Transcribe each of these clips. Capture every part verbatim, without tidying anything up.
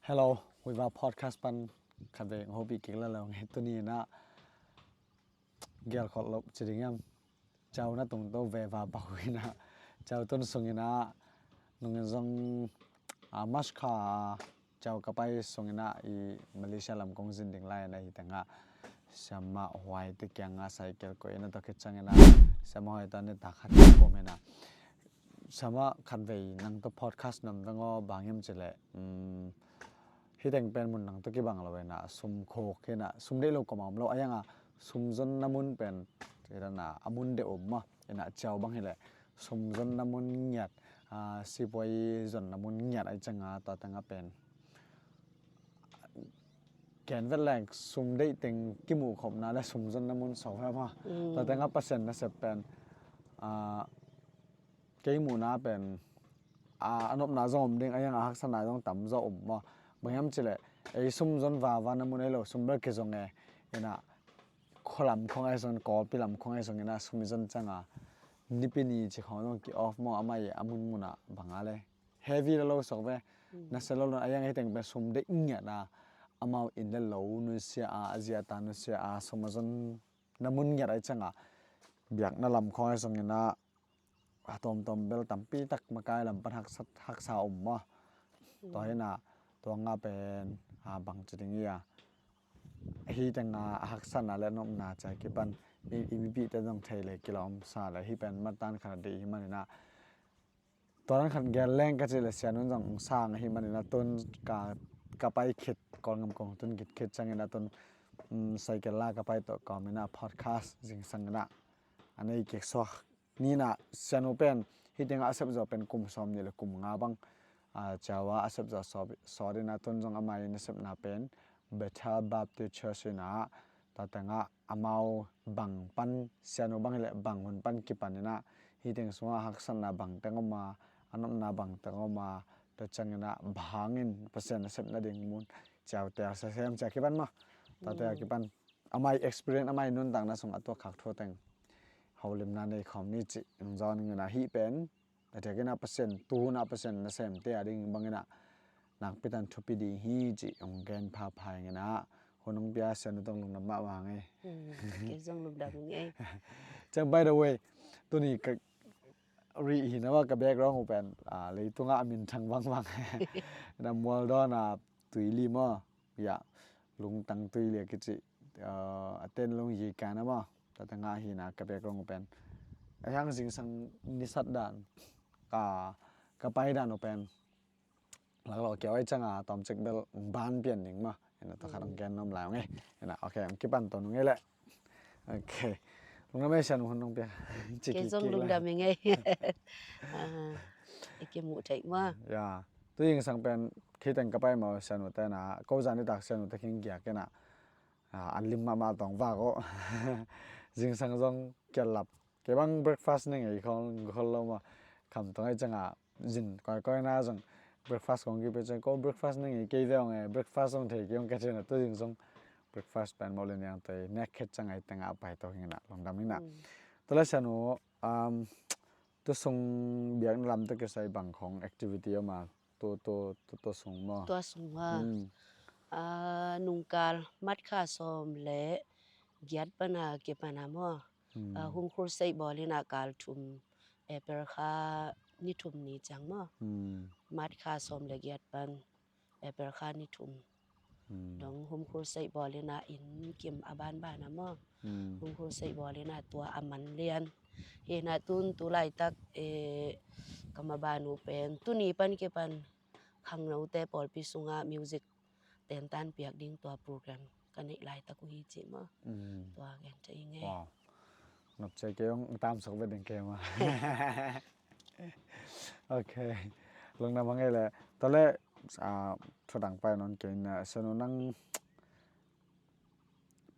Hello, Huiva Podcast pan khat vei hopih kik la lo nge. Tuni in ah gelkhol lo ci ding hiam? Ciau na tungto veva pah uh in ah, ciau tun sung in ah, nung in zong, ah, March kha ciau ka pai sung in ah, i Malaysia lam kong zin ding lai in ah, hi teng ah siamah huai te kiang ah cycle koih in ah, tua khit ciang in ah siamah huai tawh nitak khat kong pom in ah, siamah, khat vei nang tawh podcast nuam veng aw, bang hiam cih leh, um, hi teng pen mun nang tawh kibang lo in ah, sum khuk hi in ah, sum deih lo kuamah om lo, a hiang a sum zonna mun pen hi in ah, a mun deuh om mah in ah, ciau bang hi leh sum zonna mun ngiat, ah, sipuai zonna mun ngiat ahih ciang a, tua teng ah pen ken vet leng sum deih teng kimuh khopna le sum zonna mun sawh ve mah. Mm. Tua teng ah Pasian nasep pen, ah, kei muhna pen, ah, a nopna zong om ding, a hiang a haksatna zong tam zaw om mah. Bang hiam cih leh ei sum zon vava na mun ei lo, sum bel kizong e in ah, khua lam khong ahi zong, Kawlpi lam khong ahi zong in ah sum i zon ciang a, Nipi ni ci khong zong ki-off maw, amah i a munmun ah bang a le heavy la lo sawk ve. Mm. Nasia lo lo, a hiang hi teng pen sum deih ngiat a, amau inn le lo nusia a, a zi a ta nusia a, sum a zonna mun ngiat ahih ciang a, biakna lam khong ahi zong in ah, a tawmtawm bel tampi tak makai lam pan haksa, haksa om mah. Mm. Tua hi in ah, tua nga pen, ah, bang ci ding hia, hi teng ah a haksatna le a nopna ci a kipan, i, i mipihte zong thei le kilawm sa le, hi pen matan khat a deih hi man in ah, tua dan khat gen leng ka cih leh Sianu in zong sang ahih man in ah, tun ka, ka pai khit, Kawlgam kong tun khit khit ciang in ah tun, um, cycle la ka pai tawh kawm in ah podcast zingsang in ah a nei kik suak. Ni in ah Sianu pen hi teng ah a sep zawh pen kum sawmnih le kum nga bang, ah, ciau a a sep zawh sawt, sawt in ah, tun zong amah i nasepna pen Bethel Baptist Church in ah, tua teng ah amau bang pan, Sianu bang hi leh bang hun pan kipan in ah, hi teng sung ah haksatna bang teng om a, a nopna bang teng om a, tua ciang in ah bang hang in Pasian nasep nading mun ciau tel sasem ci a kipan mah. Tua teng ah kipan amah i experience, amah i nuntakna sung a tuak khak thu teng holimna nei khawm ni cih hong zawn ing in ah, hih pen a diak in ah Pasian, tu hun ah Pasian nasemte a ding bang in ah nakpi tak in thupi ding hi cih hong gen phapha ing in ah, hun hong pia Sianu tawh lungdam mahmah ing ei. Mm, kei zong lungdam ing ei. Ciang, by the way, tuni ka rih hi na mah, ka background uh pen, ah, leitung ah a minthang vangvang in ah, Mualdawn a Tuili maw, ya, Lungtang Tuili a kici, ah, a ten Lungyi kan a maw, tua teng ah hi in ah ka background uh pen. A hiang zingsang ni sat dan, ka, ka pai dan uh pen laklawh kei uh ahih ciang a tawmcik bel hong ban pian ding maw. In ah tua khat hong gen nuam lai ung ei. In ah, okay, hong kipan to nung ei leh. Okay. Lungdam ei, Sianu, hun hong pia. Kei zong lungdam ing ei. Ah, i kimuh theih maw. Ya. Tu zingsang pen, hi teng ka pai maw, Sianu te in ah, ko zan nitak Sianu te kiang giak in ah, ah, an lim mahmah tawh vak aw. Zingsang zong kial lap. Kei bang breakfast na ngei khol, khol lo maw. Kham tawh ahih ciang a, zin kawikawi na zong breakfast kong kipia ciang, ko breakfast na ngei kei ve ung e, breakfast zong thei kei ung ka ci in ah, tu zing zong breakfast pen maw le niang toi nek khet ciang a, hi teng ah a pai to hi in ah, lungdam in ah. Mm. Tua leh Sianu, um, tu sung biakna lam tawh kisai bang khong activity om a, tu, tu, tu, tu sung maw? Tua sung a. Mm. Ah, nungkal March kha sawm le giat pan a kipan a maw. Mm. Ah, home crusade bawl in ah kal thum, April kha ni thum ni ciang maw. Mm. March kha sawm le giat pan April kha ni thum. Mm. Dong home crusade bawl in ah inn kim a banban a maw. Mm. Home crusade bawl in ah tua a man lian. Hi in ah tun tu laitak, eh, ka maban uh pen, tuni pan kipan khangnote pawlpi sung ah music tentan piak ding tua program ka neih laitak uh hi ci maw. Mm. Tua gen thei ing ei. Wow. Nop cia kei ung, tam sok vet ding kei maw. Okay. Lungdam hang ei leh. Tua leh, ah, thu dang pai nawn kei in ah, Sianu, nang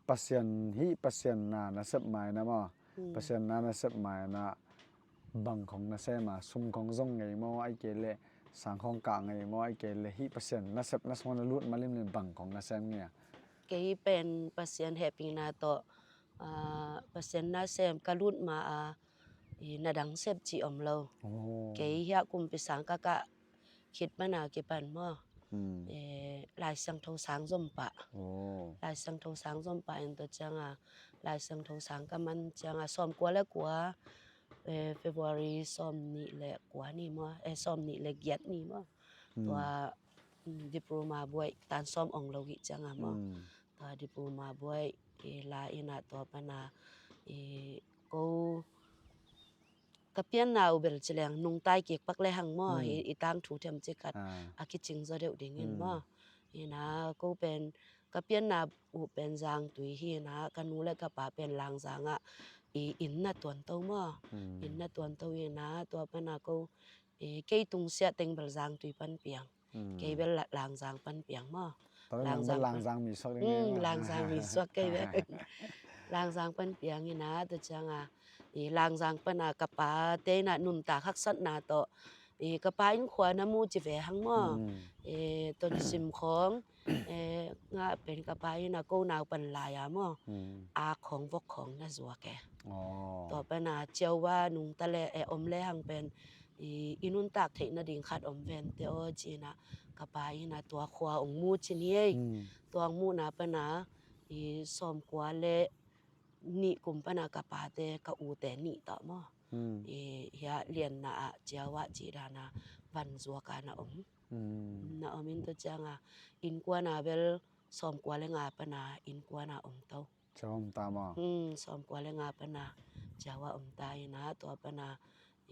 Pasian, hih Pasian na nasep mai in ah maw. Mm. Pasian na nasep mai in ah bang khong na sem a, sum khong zong ngei maw, ahih kei leh sang khong kah ngei maw, ahih kei leh hih Pasian nasep na sung ah na lut malimlim bang khong na sem ngei a? Kei pen Pasian hehpihna tawh, ah, Pasian nasem ka lut ma a, i, na dang sep cih om lo. Oh. Kei hiah kumpi sang ka kah khit pan a kipan maw. Hmm. Eh, Lai Siangtho sang zom pah. Oh. Lai Siangtho sang zom pah in tua cianga, Lai Siangtho sang ka man cianga, sawmkua le kua, eh, February sawm nih le kua ni maw, eh, sawm nih le giat ni maw. Hmm. Tua, mm, diploma buai tan sawm ong lo hi cianga maw. Hmm. Tua diploma buai, eh, la ina tua pana, eh, ko ka pianna uh bel ci leng nungtai kik pak le hang maw, hmm, i, i tangthu thiam ci khat, ah, a kicing zaw deuh dingin, hmm, maw. Ina ko pen ka pianna uh pen Zangtui hi ina, ka nu le ka pa pen Langzang ah i inn na tuanto maw. Hmm. Inn na tuanto ina, tua pana ko, i, kei tungsiah teng bel Zangtui pan piang. Hmm. Kei bel La-, Langzang pan piang maw. Tua leh nang bel Langzang pan. Langzang mi suak ding, hmm, maw. Langzang mi suak kei bel. Langzang pan piang ina, tua cianga, i, Langzang pana ka pate ina nuntak haksatna tawh, i, ka pa in khua na mu ci ve hang maw. Hmm. I, Tonsim khawng, i, nga pen ka pa ina ko nau pan lai a maw. Hmm. A khawng vok khawng na zuak e. Oh. Tua pana ciauva nungta le, e, om le hang pen, i, i nuntak theih nading khat om vente aw ci ina, ka pa ina tua khua ong mu ci ni ei. Hmm. Tua ong muhna pana, i, sawmkua le nih kum pana ka pate, ka ute nih tawh maw. Hmm. I, hia lianna ah ciauva ci dana van zuak a na om. Hmm. Na om in tua cianga, innkuana bel sawmkua le nga pana innkuana om to. Ciau om ta maw? Hmm, sawmkua le nga pana ciauva om ta ina, tua pana,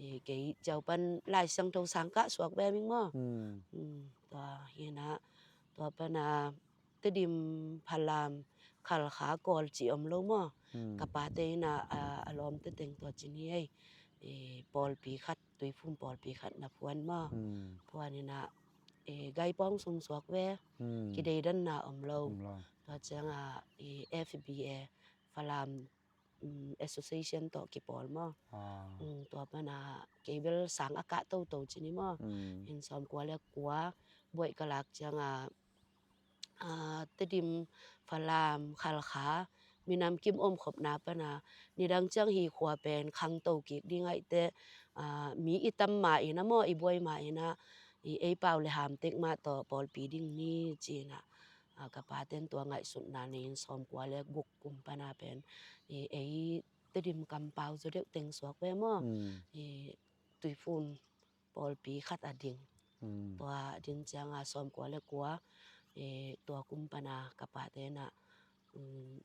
i, kei ciau pan Lai Siangtho sang ka suak ve ming maw. Hmm. Hmm, tua hi ina, tua pana Tedim, Falam, Khalkha, Kawl ci om lo maw. Hmm. Ka pate ina, a, a lawmte teng tua ci ni ei, i, pawlpi khat, Tuiphum pawlpi khat na phuan maw. Hmm. Phuan ina, i, gaipawng sung suak ve, hmm, kideidanna om lo. Om lo. Tua cianga, i, F B A, Falam, mm, Association tawh kipawl maw. Ah. Mm, tua pana kei bel sang a kah toto ci ni maw. Mm. In sawmkua le kua buaih ka lak cianga, ah, Tedim, Falam, Khalkha, minam kim omkhopna pana, nidang ciang hi khua pen khangto kik ding ahih teh, ah, mi i tam ma ina maw, i buai ma ina, i, ei pau le ham tek mah tawh pawlpi ding ni ci ina. Ah, ka paten tua ngaihsutna nei in sawmkua le guk kum pana pen, i, ei Tedim kampau zaw deuh teng suak ve maw. Mm. I, Tuiphum pawlpi khat a ding. Mm. Tua ding cianga sawmkua le kua, i, tua kum pana ka pate ina, mm,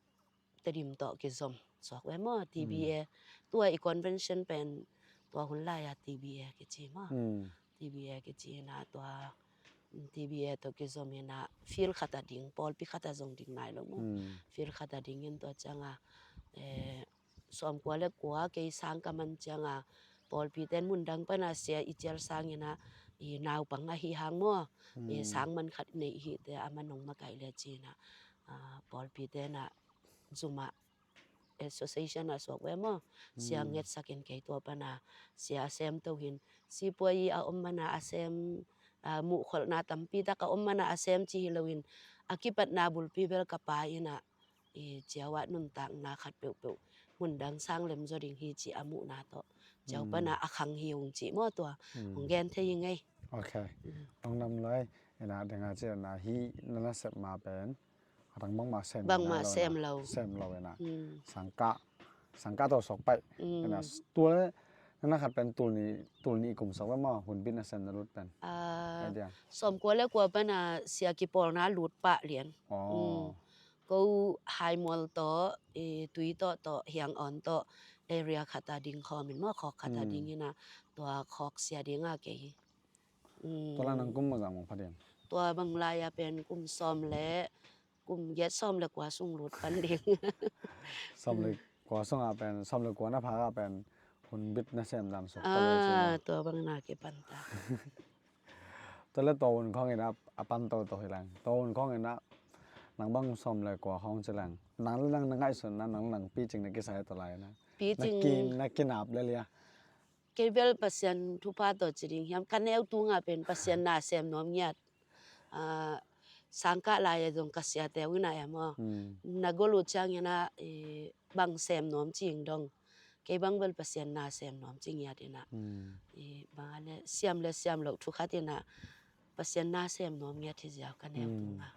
Tedim tawh kizom suak ve maw, T B A. Mm. Tua i convention pen tua hun lai a T B A kici maw. Mm. T B A kici ina tua, mm, T B A tawh kizom ina field khat a ding, pawlpi khat a zong ding nai lo maw. Mm. Field khat a ding in tua cianga, eh, sawmkua le kua kei sang ka man cianga, pawlpiten mundang pana sia i cial sang ina, i naupang ahi hang maw. Mm. I sang man khat nei hi te a man nong makaih le ci ina, ah, pawlpiten a zumah association a suak ve maw. Sia, hmm, ngetsakin kei tua pana sia a sem to hin. Sipuai a om mana a sem, a, muhkholhna tampi tak a om mana a sem ci hi loin a kipatna bulpi bel ka pa ina i ciau ah nuntakna khat peuhpeuh mundang sang lem zaw ding hi ci a muhna tawh ciau, hmm, pana a khang hi ung ci maw tua. Hmm. Hong gen thei hi ngei. Ok. Hmm. Hong nam lai ina denga ci na hi na nasep ma pen. A dang bangmah sem, bangmah sem lo. Sem lo ina. Mm. Sangkah, sangkah tawh sok paih. Mm. Ina, tua le, na khat pen tul nih, tul nih kum sok ve maw, hun bit na sem na lut pen. Ah, sawmkua le kua pana sia kipawlna lut pah lian. Oh. Mm. Ko Haimual tawh, i Tui tawh tawh, Hiang Awn tawh, area khat a ding khawm in maw, khawk khat a, mm, ding ina, tua khawk sia dinga kei hi. Mm. Tua la nang kum bangzah mong pha ding? Tua bang lai a pen kum sawm le, kum giat sawm le kua sung lut pan ding. Sawm le kua sung a pen, sawm le kua na pha a pen, hun bit na sem dan suk ta le ci. Ah, tua bang na kipan ta. Tua le tua hun khawng ina a pan toto hi lang. Tua hun khawng ina nang bang sawm le kua khawng ci lang. Nang le nang na ngaihsun na, nang le nang picing na kisai tua lai na. Picing. Na ki, na kinap le lia. Kei bel Pasian thupha tawh ci ding hiam, ka neu tunga pen Pasian na sem nuam ngiat. Ah, sangkah lai a zong ka siate uh ina e maw. Hmm. Na gol uh ciang ina, i, bang sem nuam ci ing dong. Kei bang bel Pasian na sem nuam ci ngiat ina. Hmm. I, bang a le siam le siam loh thu khat ina Pasian na sem nuam ngiat hi ziau ka neu, hmm, tunga.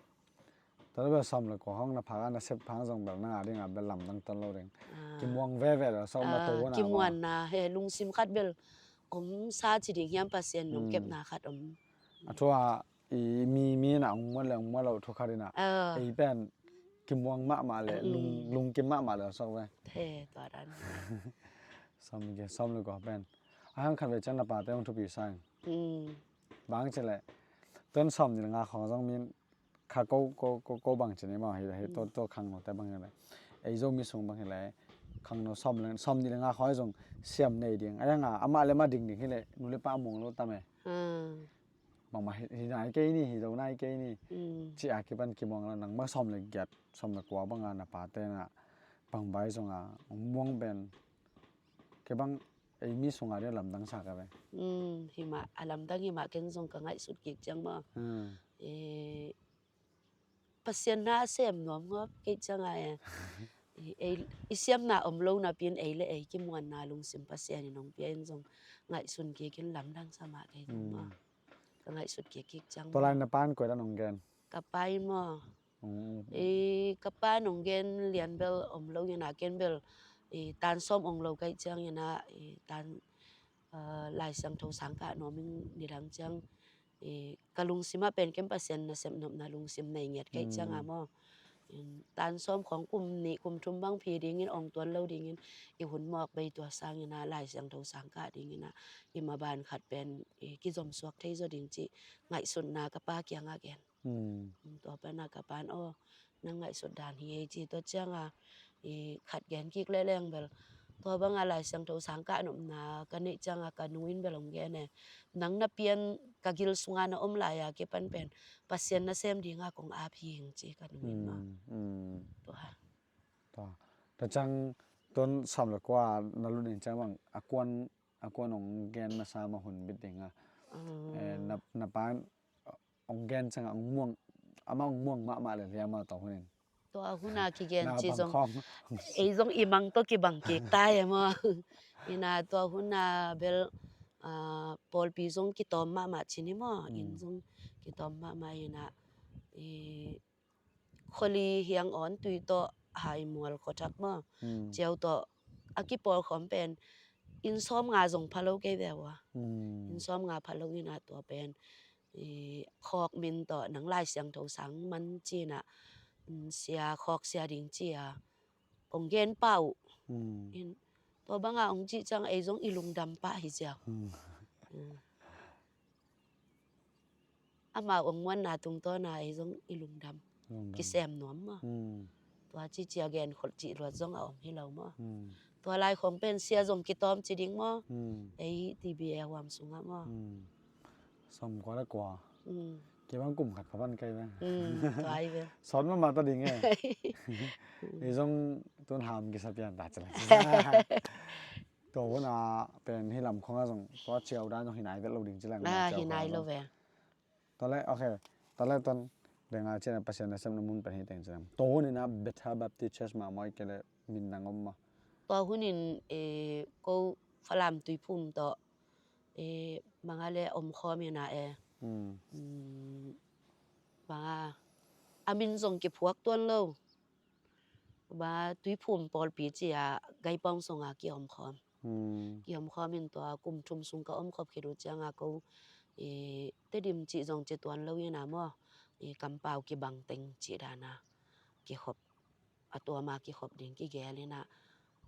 Tua bel sawm le kua hong na phak a na sep phak zong bel nang a ding a bel lamdang ton lo ding. Ah. Kimuang veve lo sawm na, ah, to na kimuanna he lungsim khat bel om sa ci ding hiam, Pasian nong, mm, kepna khat om. A thu a i mi, mi na ong muan le ong muan lo thu khat ina. Ah. Ei pen kimuang mahmah le, mm, lung, lungkim mahmah le sawk ve. He, tua dan. Sawm le kua, sawm le kua pen. A hang khat ve ciang na pate hong thupi sa ing. Mm. Bang ci le. Tuan sawm nih le nga khong zong min kha ko, ko, ko, ko bang ci ni maw hi, hi to, mm, to khangno te bang hi le. Ei Zomi sung bang hi le. Khangno sawm le, sawm nih le nga khong zong siam nei ding. A yang a, amah le amah ding ding hi le, nu le pa muang lo tam e. Ah. Bangmah hi, hi nai kei ni, hi zo nai kei ni. Mm. Ci a kipan kimuang lo nang bang sawm le giat, sawm le kua bang a na pate na bang bai zong a, ong muang pen. Kei bang ei mi sung a dia lamdang sa ka ve. Mm, hi mah, a lamdang hi mah ken zong ka ngaihsut kik ciang maw. Mm. Eh, Pasian na a sem nuam ngawp kei ciang a e. I, ei, i siamna om lo napi in ei le ei kimuanna lungsim Pasian in hong pia in zong ngaihsun kik in lamdang sa mah kei zong maw. Mm. Ka ngaihsut kik kik ciang maw. Tua lai na pan koi dan hong gen? Ka pa in maw. Mm. I, ka pa in hong gen lian bel om lo in a ken bel, i, tan sawm ong lo kei ciang in a, i, tan, ah, Lai Siangtho sang kah nuam in nidang ciang, i, ka lungsim ah pen ken Pasian nasep nopna lungsim nei ngiat kei ciang a maw. In, tan sawm khong kum nih kum thum bang phi dingin ong tuan lo dingin i hun mawk bei tua sangin a Lai Siangtho sang kah dingin a i maban khat pen i kizom suak thei zaw ding cih ngaihsutna ka pa kiangah gen. Mm. Tua pan a ka pan aw, nang ngaihsut dan hi ei ci tua ciang a, i khat gen kik leleng bel. Tua bang a Lai Siangtho sang kah nopna ka neih ciang a ka nu in bel ong gen e. Nang na pian ka gil sung a na om lai a kipan pen Pasian nasem ding a kong ap hi ing ci ka nu in maw. Mm, mm. Tua. Tua. Tua ciang tuan sawm le kua na lut ning ciang bang a kuan a kuan ong gen masa mah hun bit ding a. Ah. Eh, na, na pa ong gen ciang a ong muang, amah ong muang mahmah le liam a tua hun in. Tua hun a kigen ci zong. Ei zong i mang tawh kibang kik ta e maw. Ina tua hun a bel, ah, pawlpi zong kitawm mahmah ci ni maw. Mm. Inn zong kitawm mahmah ina, i, Kholi hiang awn tui tawh hai mual khuathak maw. Mm. Ciau tawh a kipawlkhawm pen inn sawm nga zong pha lo kei ve ua. Mm. Inn sawm nga pha lo ina tua pen, i, khawk min tawh nang Lai Siangtho sang man ci ina, mm, sia khawk sia ding ci a ong gen pah uh. Mm. In, tua bang a ong cih ciang ei zong i lungdam pah hi ziau. Mm. Mm. Amau ong muanna tungtawn a ei zong i lungdam. Lungdam. Kisem nuam maw. Mm. Tua ci cia gen khol cih luat zong a om hi lo maw. Mm. Tua lai khong pen sia zong kitawm ci ding maw. Mm. Ei T B A huam sungah maw. Mm. Sawm kua le kua. Mm. Kei bang kum khat kha pan kei bang. Mm, tua hi ve. Sawt mahmah ta ding e. Mm. Ei zong tun ham kisa pian ta ci le. Tua hun a pen hi lam khong a zong tua ciau dan zong hi nai vet lo ding ci leng. Ah, hi nai lo ve. Tua le, ok. Tua le tuan deng a cian a Pasian nasepna mun pen hi teng ci leng. Tua hun in a Bethel Baptist Church mah maw, ahih kei leh min dang om maw? Tua hun in, eh, ko Falam Tuiphum tawh, eh, bang a le om khawm in a, eh. Mm. Mm, bang a, a min zong kiphuak tuan lo. Ba Tuiphum pawlpi ci a Gaipawng sung a ki-om khawm. Hmm. Ki-om khawm in tua kum thum sung ka om khop khit uh ciang a ko, i, Tedim cih zong ci tuan lo in a maw, i, kampau kibang teng cih dan a kikhop, a tua ma kikhop ding kigel in a,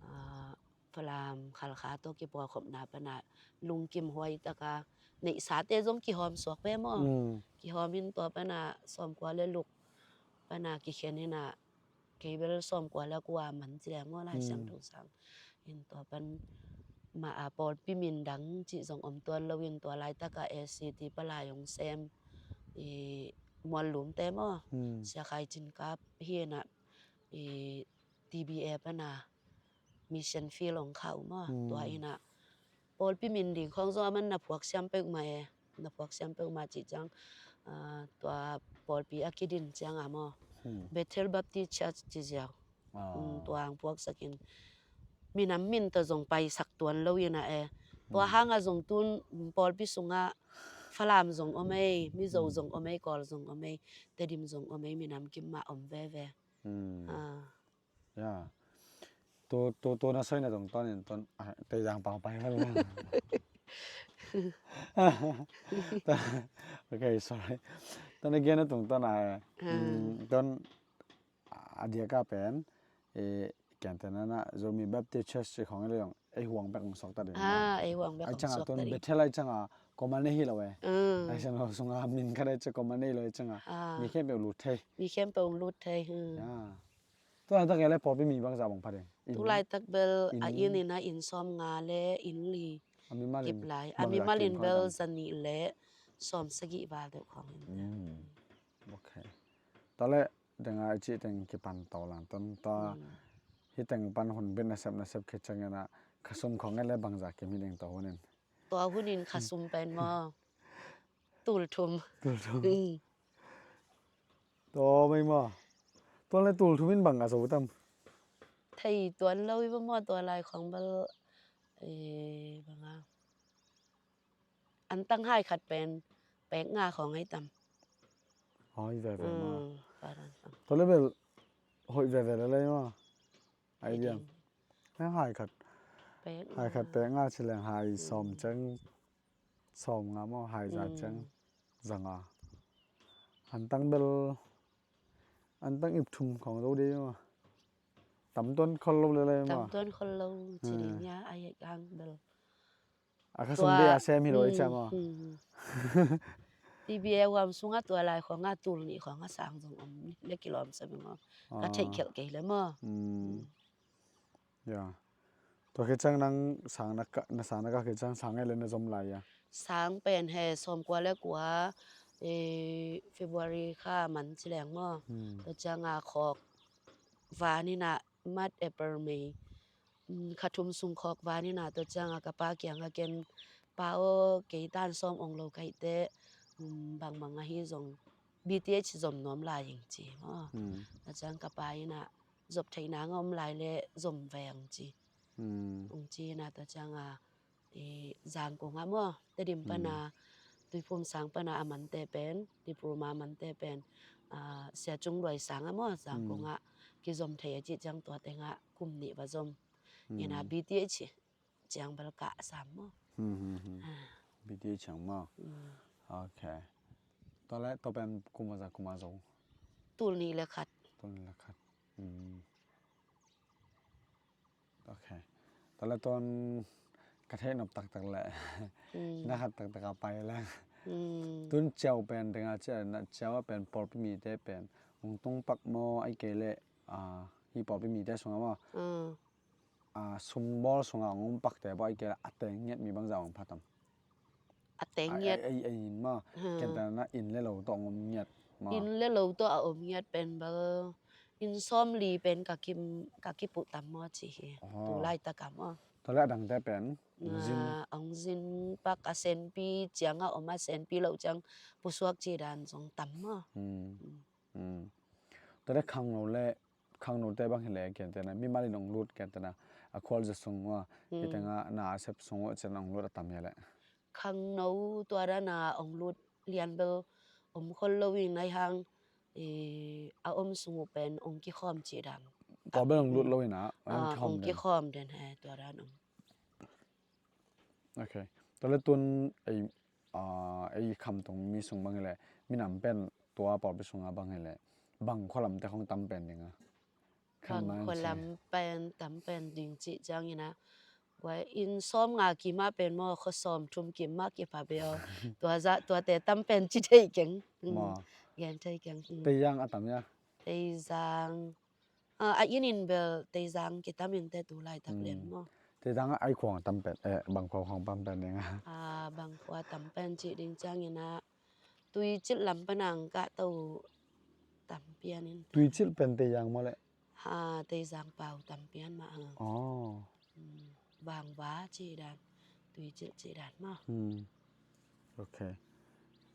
a, Falam Khalkha tawh kipawlkhopna pan a lungkim huai tak a neihsate zong kihawm suak ve maw. Hmm. Kihawm in tua pan a sawmkua le luk pan a kikhen in a kei bel sawmkua le kua man ci leng maw Lai Siangtho sang. In tua pan mah a pawlpi min dang cih zong om tuan lo in tua laitak a A C T palai hong sem, i, Muallum te maw. Hmm. Sia Khai Cin Kap hi in a, i, T B A pan a mission field hong khah uh maw. Hmm. Tua in a pawlpi min ding khawng zong a man na phuak siam peuhmah e. Na phuak siam peuhmah cih ciang, ah, tua pawlpi a kidin ciang a maw. Hmm. Bethel Baptist Church ci ziau. Ah. Mm, tua hong phuaksak in. Minam min tawh zong paisak tuan lo in a e. Tua hang a zong tun, mm, pawlpi sungah Falam zong om ei, Mizo zong om ei, Kawl zong om ei, Tedim zong om ei, minam kim mah om veve. Ah. Ya. Tu, tu, tu na soi na tungtawn in ton, ah, Teizang pau pai vel. Okay, sorry. Ton again na tungtawn a, mm, ton a diaka pen, eh, kentena na Zomi Baptist Church ci khong le yong, ei huang bek hong sok ta ding. Ah, ei huang bek hong sok ta ding. Ai changa ton Bethel ai changa komane hi lo e. Ai changa sunga min khat ai cha komane hi lo e changa. Mi khempeuh lut thei. Mi khempeuh lut thei. Ya. Tulaitak le pawlpi mi bangzah bang pha ding? Tulaitak bel a inn in a inn sawm nga le inn li kip lai. A mimal in bel za nih le sawm sagih val deuh khong in. Okay. Tale denga i cih teng kipan to lang ton ta. Hi teng pan hun bit nasep nasep khit ciangin a khasum khong le bangzah kim hi ding to hun in. Tua hun in khasum pen maw? Tul thum. Tul thum. Tua mai maw? Tua le tul thum in bang a zo tam? Thei tuan lo i va maw tua lai khong bel, eh, bang a. An tang hai khat pen pek nga khong ai tam. Hoi veve maw? Tua le bel hoi veve le lei maw? Ai diam. Hai khat. Hai khat pek nga ci leng hai sawm ceng. Sawm nga maw, hai za ciang za nga. An tang bel, an tang ip thum khong zo dei maw. Tam tuan khol lo le le maw. Tam tuan khol lo ci ding nia, a yek ang bel. A khasum dei a sem hi lo i cia maw. T B A huam sungah tua lai khong a tul nih khong a sang zong om le kilawm sa beng om. Ka theih khelh kei le maw. Ya. Tua khit ciang nang sang na ka, na sang na ka khit ciang sang ei le na zom lai a? Sang pen he sawm kua le kua, eh, February kha man ci leng maw. Tua ciang a khawk van in a March, April, May. Kha thum sung khawk van in a tua ciang a ka pa kiang a ken pa aw kei tan sawm ong lo ka hih teh, bangbang ahi zong B T H zom nuam lai ing ci maw. Tua ciang ka pa in a zop theihna nga om lai le zom veng ci. Ung ci na tua ciang a, eh, Zangkong ah maw, Tedim pan a, Tuiphum sang pan a a mante pen, Diploma a mante pen, ah, Sia Cung Luai sang ah maw, Zangkong ah kizom thei a cih ciang tua teng ah kum nih va zom. Ina B T H ciang bel kah sam maw. B T H ciang maw. Ok. Tua le tua pen kum a za kum a zo. Tul nih le khat. Tul nih le khat. Ok. Tua le tuan ka theih nop taktak le na khat taktak a pai le. Tun ciau pen denga cia na ciau a pen pawlpi mite pen hong tung pak maw ai kei le, ah, hi pawlpi mite sungah maw. Ah, sumbawl sungah hong om pakte pawh ai kei le a teng ngiat mi bangzah hong pha tam. A teng ngiat. Ei, ei, ei in maw. Ken ta na inn le lo tawh hong om ngiat maw. Inn le lo tawh a om ngiat pen bel inn sawm li pen ka kim, ka kipuh tam maw ci hi. Tu laitak a maw. Tua le a dangte pen hong zin pak a senpi ciang a om a senpi lo ciang pusuak ci dan zong tam maw. Tua le khangno le khangnote bang hi le kentena mimal in hong lut kentena a khualzia sung uh a hi tengah na a sep sung uh cin hong lut a tam hi le. Khangno tua dana hong lut lian bel om khol lo in ai hang, eh, a om sung uh pen hong kikhawm ci dan. Tua bel hong lut lo in a hong kikhawm den he tua dan hong. Ok. Tua le tun ei, ah, ei khamtung mi sung bang hi le minam pen tua pawlpi sungah bang hi le bang khualamte khong tam pen ding a. Bang khualam pen tam pen ding cih ciang in a. Guai inn sawm nga kim a pen maw khua sawm thum kim a kipha bia. Tua zah tuate tam pen ci thei keng. Gen thei keng. Teizang a tam ya. Teizang. Ah, a inn in bel Teizang kitam in te tu laitak lian maw. Teizang a ai khuang tam pen, eh, bang khua khuang pam pen ding a. Ah, bang khua tam pen cih ding ciang in a Tuicilh lam pan ang kah to tam pian in. Tuicilh pen Teizang maw le? Ha, Teizang pau tam pian mah ha. Oh. Bangva cih dan, Tuicilh cih dan maw. Ok.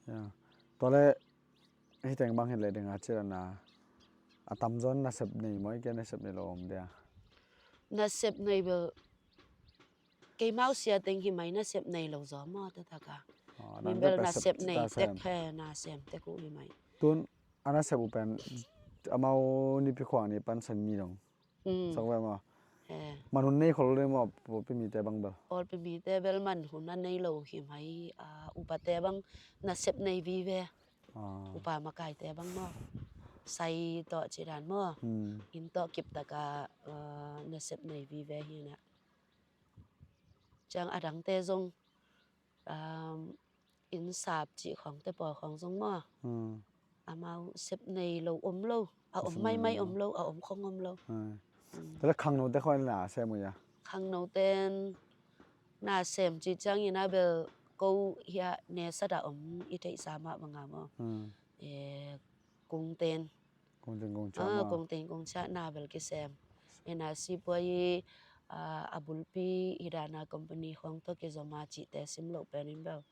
Ya. Tua le hi teng bang hi le ding a cih dan a, a tamzaw nasep nei maw, i ke nasep nei lo om dia? Nasep nei bel keimau sia teng hi mai nasep nei lo zaw maw, taktak a. Min bel nasep nei tek he, nasem tek uh hi mai. Tun a nasep uh pen amau Nipi khua ni pansan mi dong. Sok ve maw? Manhun nei khol le maw, pawlpi mite bang bel? Pawlpi mite bel manhun a nei lo hi mai. Upate bang nasep nei vive. Upa makaite bang maw, sai tawh cidan maw, inn tawh kiptaka nasep nei vive hi na. Ciang a dangte zong inn sap cih khawngte pawl khawng zong maw, amau sep nei lo om lo, a om maimai om lo, a om khong om lo. Tale khangnote khawng na sem uh ya? Khangnoten na sem cih ciangin a bel ko hiah nesat a om i theihsa mah banga maw, kungten, kungten kungciah na bel kisem. Ina sipuai a bulpi hidana company khawng tawh kizoma cihte sim loh penin bel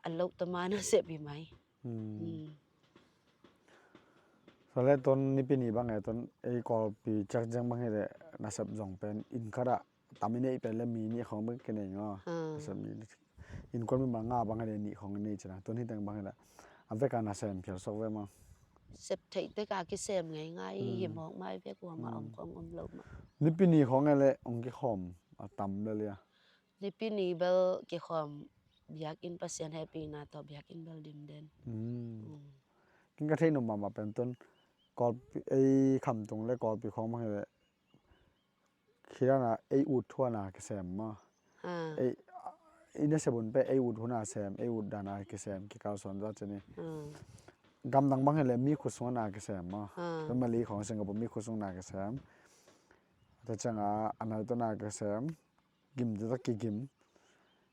a loh tama nasep hi mai. Sale ton Nipi ni bang e ton ei Kawlpi ciak ciang bang hi le nasep zong pen inn khatah tam i neih pen le mi nih khawng bek kinei ngaw. Nasep mi inn kuan mi bang nga bang hi le nih khawng i nei cina ton hi teng bang hi le a veka nasem phial sok ve maw? Sep theih teka kisem ngei ngai hi mawk mai vek ua ma om khawng om lo ma. Nipi ni khawng e le ong kikhawm a tam le lia? Nipi ni bel kikhawm biakinn Pasian hehpihna tawh biakinn bel dim den. Kin ka theih nuam mahmah pen tun Kawlpi ei Khamtung le Kawlpi khawng bang hi le khidana ei ut thuana kisem maw? Ei i nasep un pe ei ut huna sem, ei ut dana kisem kikal suan za cini. Gamdang bang hi le mi khusunga na kisem maw? Family khawng Singapore mi khusunga na kisem. Tua cianga a nai tawh na kisem. Gim dita kigim.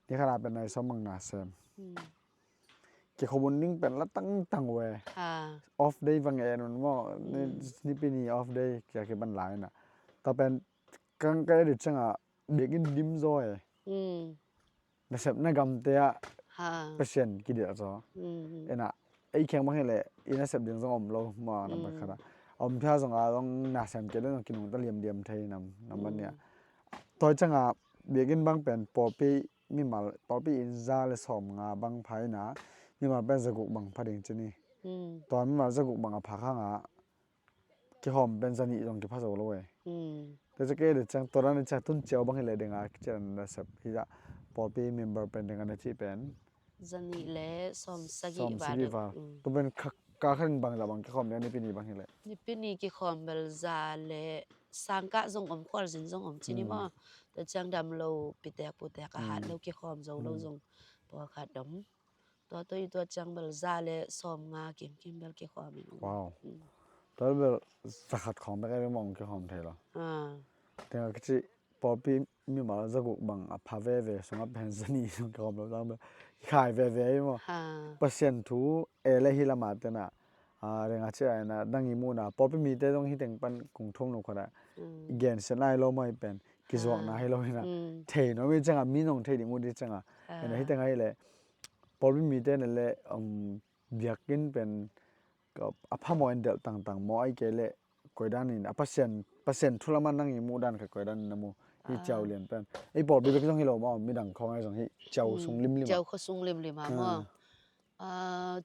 Ni khana pen nai sawm mang na sem. Kikhawm un ding pen la tangtang uh e. Off day vang en un maw? Nipi ni off day kia kiban lai na. Ta pen kang kai dit cianga biakinn dim zaw e. Nasepna gamte ah Pasian kidiah zaw. Ena ei kheng bang hi le i nasep ding zong om lo maw, nambat khat a. A om phia zong a zong nasem kei le zong kinungta liamliam thei nam, nambat nih a. Tua cianga biakinn bang pen pawlpi mimal pawlpi inn za le sawm nga bang pha ina mimal pen zaguk bang pha ding cini. Tua mimal zaguk bang a pha khanga kikhawm pen zanih zong kipha zo lo e. Te ca kei le ciang tua dan ciang tun ciau bang hi le dinga kician nasep hi dah pawlpi member pen dinga na cih pen zanih le sawm sagih val. Tu pen ka khat in bang za bang kikhawm dinga Nipi ni bang hi le? Nipi ni kikhawm bel za le sangkah zong om, khualzin zong om cini maw? Tua ciang dam lo pitek putek a hat lo kikhawm zo lo zong pawlkhat om. Tua tua i tua ciang bel za le sawm nga kimkim bel kikhawm in. Wow. Tua bel za khat khawng bek ei mong kikhawm thei lo. Tenga kici pawlpi mimal zaguk bang a pha veve sunga pen zanih sung kikhawm lo zang bel kikhai veve ei maw? Pasian thu e le hi lama tena renga ci aina dang i muhna pawlpi mite zong hiteng pan kung thum lo khuata gensia nai lo mai pen kizuakna hi lo hina thei no mi cianga mi nong thei ding uh di cianga ena hiteng ahi le pawlpi mite na le biakinn pen a pha maw en delh tangtang maw ai kei le koidan in a Pasian, Pasian thu lama nang i muhdan kha koidan in na mu hi ciau lian pen ei pawlpi bek zong hi lo maw midang khawng ai zong hi ciau sung limlim ciau khuasung limlim a maw?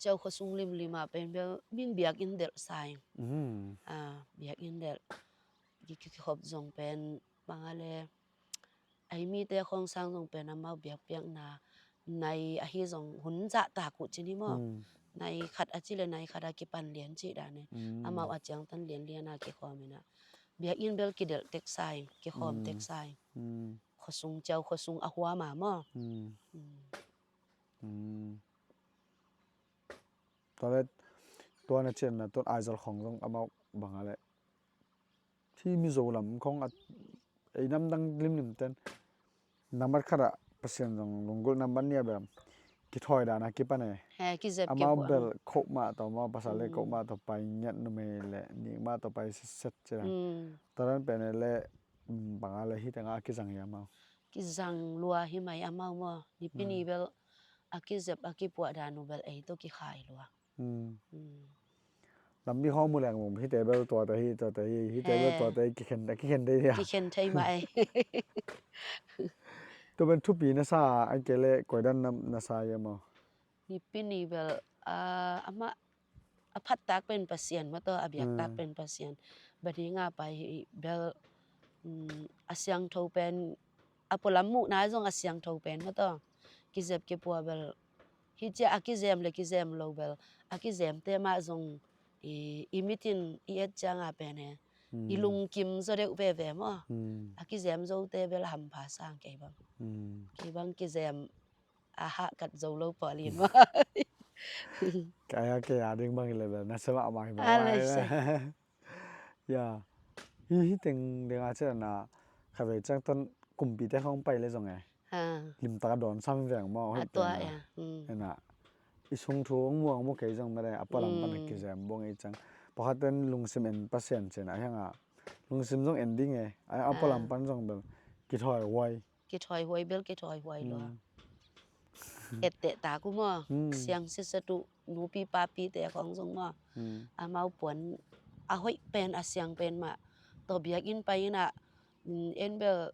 Ciau khuasung limlim a pen bel min biakinn delh sa in biakinn delh kikhop zong pen banga le ai mite khawng sang zong pen amau biakpiakna nai ahi zong hun zahtak uh cini maw? Nai khat a ci le nai khat a kipan lian cih dan e. Amau a ciangtan lianlian a kikhawm ina biakinn bel kidelh teksa in kikhawm teksa in khuasung ciau khuasung a huam a maw? Tua le tua na cianna tuan Aizawl khawng zong amau banga le hi Mizo lam khawng a ei namdang limlim ten nambat khatah Pasian zong lunggulh nambat nih a bel kithawi dana kipan e. Amau bel khoh mah tawh maw pasal le khoh mah tawh pai ngiat numei le nik mah tawh pai setset ci dan. Tua dan pen e le banga le hi tenga a kizang hi amau. Kizang lua hi mai amau maw? Nipi ni bel a kizep a kipuah dan uh bel ei tawh kikhai lua. Lampi khawng mu leng mum hite bel tuate hi tuate hi hite bel tuate hi kikhen a kikhen thei hi a kikhen thei mah ei. Tua pen thupi na sa a, ahih kei leh koidan na, na sa hiam aw? Nipi ni bel, ah, amah a phattak pen Pasian maw taw, a biaktak pen Pasian. Bang ding a pai hi bel, um, a siangtho pen, a pualam muhna zong a siangtho pen maw taw. Kizep kipua bel, hi cia a kizem le kizem lo bel, a kizemte mah zong i, i mitin i et ciang a pen e, i lungkim zaw deuh veve maw. A kizem zote bel hampha sang kei bang. Kei bang kizem a hahkat zo lo pawl in mah. Kei a, kei a ding bang hi leh bel na sa mahmah hi bang. A lai se. Ya. Hi, hi teng ding a cian a, khatvei ciang ton kumpite khawng pai leh zong e, limtak a dawn sam veng maw, a tua e. Ena, i sung thu hong mu hong mu kei zong mah le, a pualam pan a kizem buang i ciang. Pakhat ten lungsim en Pasian cih a hi hang a, lungsim zong en ding e, a, a pualam pan zong bel kithawihuai. Kithawihuai bel kithawihuai lua. Etteh tak uh maw, siang sitset uh, nupi papite khawng zong maw. Amau puan a hoih pen, a siang pen mah. Tua biakinn pai in a, en bel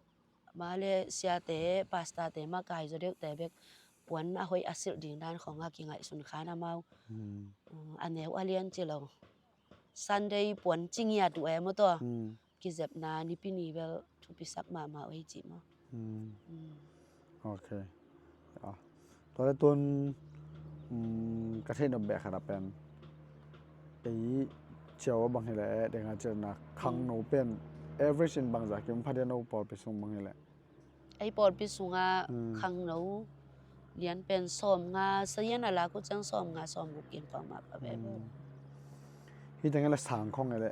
mah le siate, pastorte mah kai zaw deuhte bek puan a hoih a silh ding dan khawng a kingaihsun khan amau. A neu a lian ci lo. Sunday puan ci ngiat uh e maw tua. Kizepna nipi ni bel thupisak mahmah uh ei cih maw. Ok. Tua le tun ka theih nop beh khat a pen, ei ciau a bang hi leh, deng a ciau na khangno pen average in bangzah kim pha dia, no pawlpi sung bang hi leh? Ei pawlpi sungah khangno lian pen sawmnga, sayan a lak uh ciang sawmnga, sawmguk kim khawng mah pha ve uh. Hi teng e le sang khawng e le?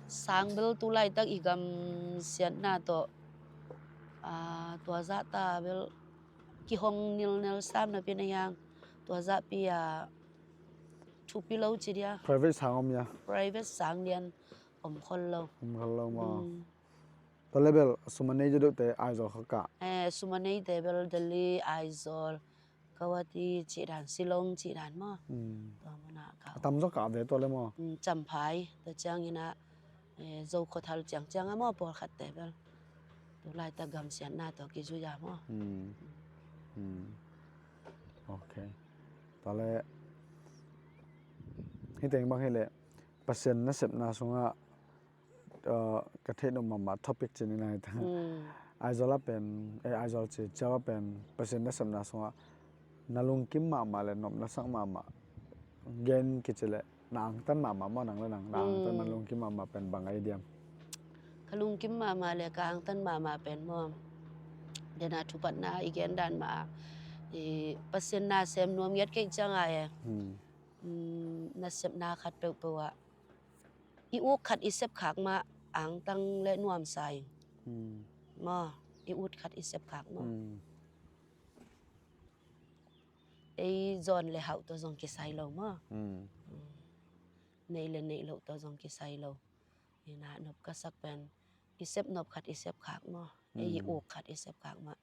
Sang bel tu laitak i gam siatna tawh, tua zahta bel kihong nilnel sam napi na hiang, tua zahpi a thupi lo ci dia. Private sang om ia? Private sang lian om khol lo. Om khol lo maw? Tua le bel sum a nei deuhdeuhte Aizawl kha kah? Eh, sum a neite bel Delhi, Aizawl, Guwahati cih dan, Shillong cih dan maw. Tua munah kah. A tamzaw kah ve tua le maw? Champhai, tua ciangin a, eh, Zokhawthar ciangciang a maw, pawlkhatte bel. Tu laitak gamsiatna tawh kizui a maw. Ok. Tua le, hi teng bang hi leh, Pasian nasepna sungah ka theih nop mahmah topic ci ni na hi ta. Aizawl a pen, eh, Aizawl ci, ciau a pen Pasian nasepna sungah na lungkim mahmah le nopna sak mahmah gen kici leh, na angtan mahmah maw, nang le nang na angtan, na lungkim mahmah pen bang ahi diam? Ka lungkim mahmah le ka angtan mahmah pen maw, dena thupatna i gen dan mah a, Pasian nasem nuam ngiat kei ciang a e, nasepna khat peuhpeuh ah i uk khat i sep khak mah angtang le nuamsa ing. Maw, i ut khat i sep khak maw. Ei zawn le hauh tawh zong kisai lo maw. Nei le neih loh tawh zong kisai lo. Ina nop ka sak pen i sep nop khat i sep khak maw. Ei i uk khat i sep khak mah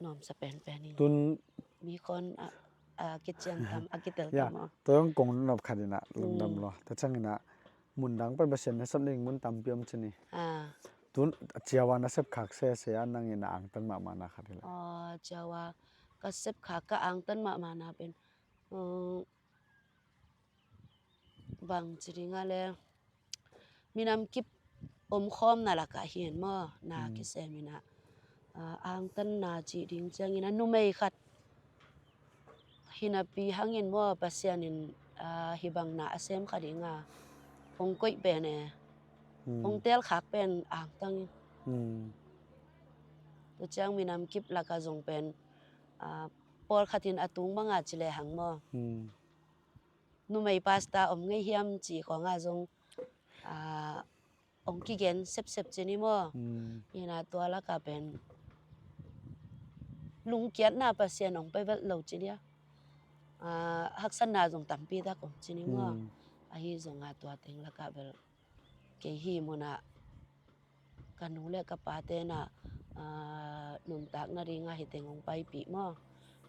nuamsa penpen ing. Tun mi khawng a, a kician tam, a kitel tam maw. Tua zong kong nop khat ina lungdam lua. Tua ciang ina mundang pan Pasian nasep ding mun tampi om ci ni. Tun ciau a nasep khak sese a nang ina angtan mahmahna khat hi leh? Ciau a ka sep khak ka angtan mahmahna pen, bang ci ding a le, minam kip omkhawmna lakah hi hen maw, na kisem ina, angtanna cih ding ciangin a numei khat hi napi hangin maw, Pasian in hih bang na a sem kha ding a hong koih pen e, hong teel khak pen angtang in. Tua ciang minam kip lakah zong pen, pawlkhat in a tung banga ci lehang maw, numei pastor om ngei hiam ci khawng a zong hong kigen sepsep ci ni maw. Ina tua lakah pen lungkiatna Pasian hong pe velh lo ci dia. Haksatna zong tampi tak om ci ni maw. Ahi zong a tua teng lakah bel kei hih munah ka nu le ka pate na nuntak nading a hih teng hong paipih maw.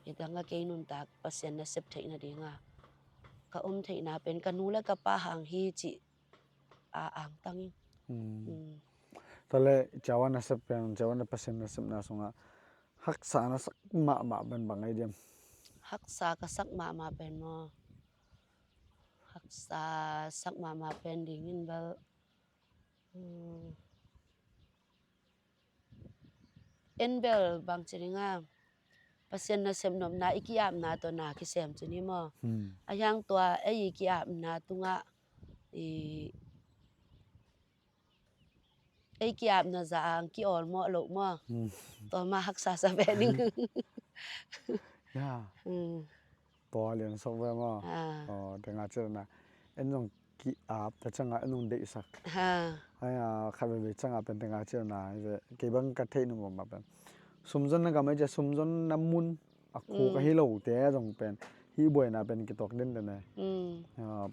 Hih teng a kei nuntak Pasian nasep theih nading a ka om theihna pen ka nu le ka pa hang hi cih a angtang ing. Tua le ciau a nasep pen, ciau a na Pasian nasepna sungah Haksa na sak mahmah pen bang ahi diam? Haksa ka sak mahmah pen maw? Haksa sak mahmah pen dingin bel, hmm, en bel bang ci ding a, Pasian nasep nopna i ki-apna tawh na kisem ci ni maw? Hmm. A hiang tua ei i ki-apna tungah i ei ki-apna zah ang ki-awlmawh loh maw? Hmm. Tua mah haksa sa ve ding. Ya. Hmm. Tua lian sok ve maw? Ah. Aw, te nga cil na. En zong ki-ap ta ciangah en zong deihsak. Ha. Ai, ah, khat veve ciangah pen te nga cil na. Kei bang ka theih nu mah pen. Sumzon na gam ai cia sumzon na mun. A khuk a hi lote zong pen hih buaina pen kituak denden e. Mm. Ah,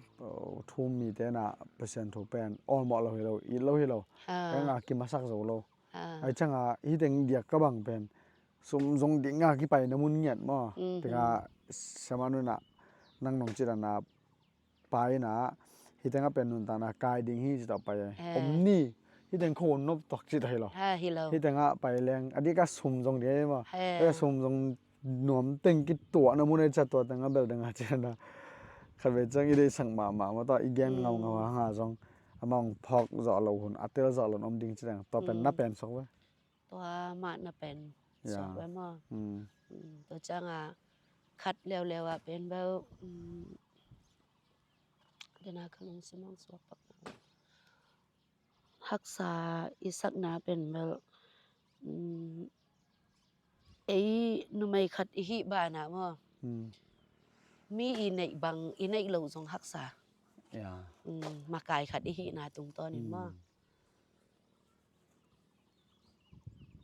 thu mite na Pasian thu pen awlmawh lo hi lo, it lo hi lo. Ah. Eng a kimasak zo lo. Ah. Ai cianga hih teng diak ka bang pen sum zong ding a kipaina mun ngiat maw. Mm. Tenga siama nuna nang nong cih dana pai na, hih tengah pen nuntakna kai ding hi ci tawh pai e. Eh. Om ni, hih teng kho nop tuak ci tawh hi lo. Ha, hi lo. Hih tengah pai leng, a dika sum zong ding hi maw. Eh. Eh, sum zong nuam teng kituahna mun ei cia tua tengah bel dengah ciana. Khat vei ciang i deihsak mahmah maw tawh i gen ngaungau hanga zong. Amah hong phawk zawh lo hun, a tel zawh lo hun om ding ci teng. Tua pen na pen sok ve. Tua mah na pen sok ve maw. Mm. Mm, tua cianga khat leuleu ah pen bel, mm, dena ka lungsim hong suak pak. Haksa i sakna pen bel, mm, ei numei khat i hih bana maw. Mm. Mi i neih bang, i neih loh zong haksa. Ya. Mm, makai khat i hihna tungtawnin maw. Mm.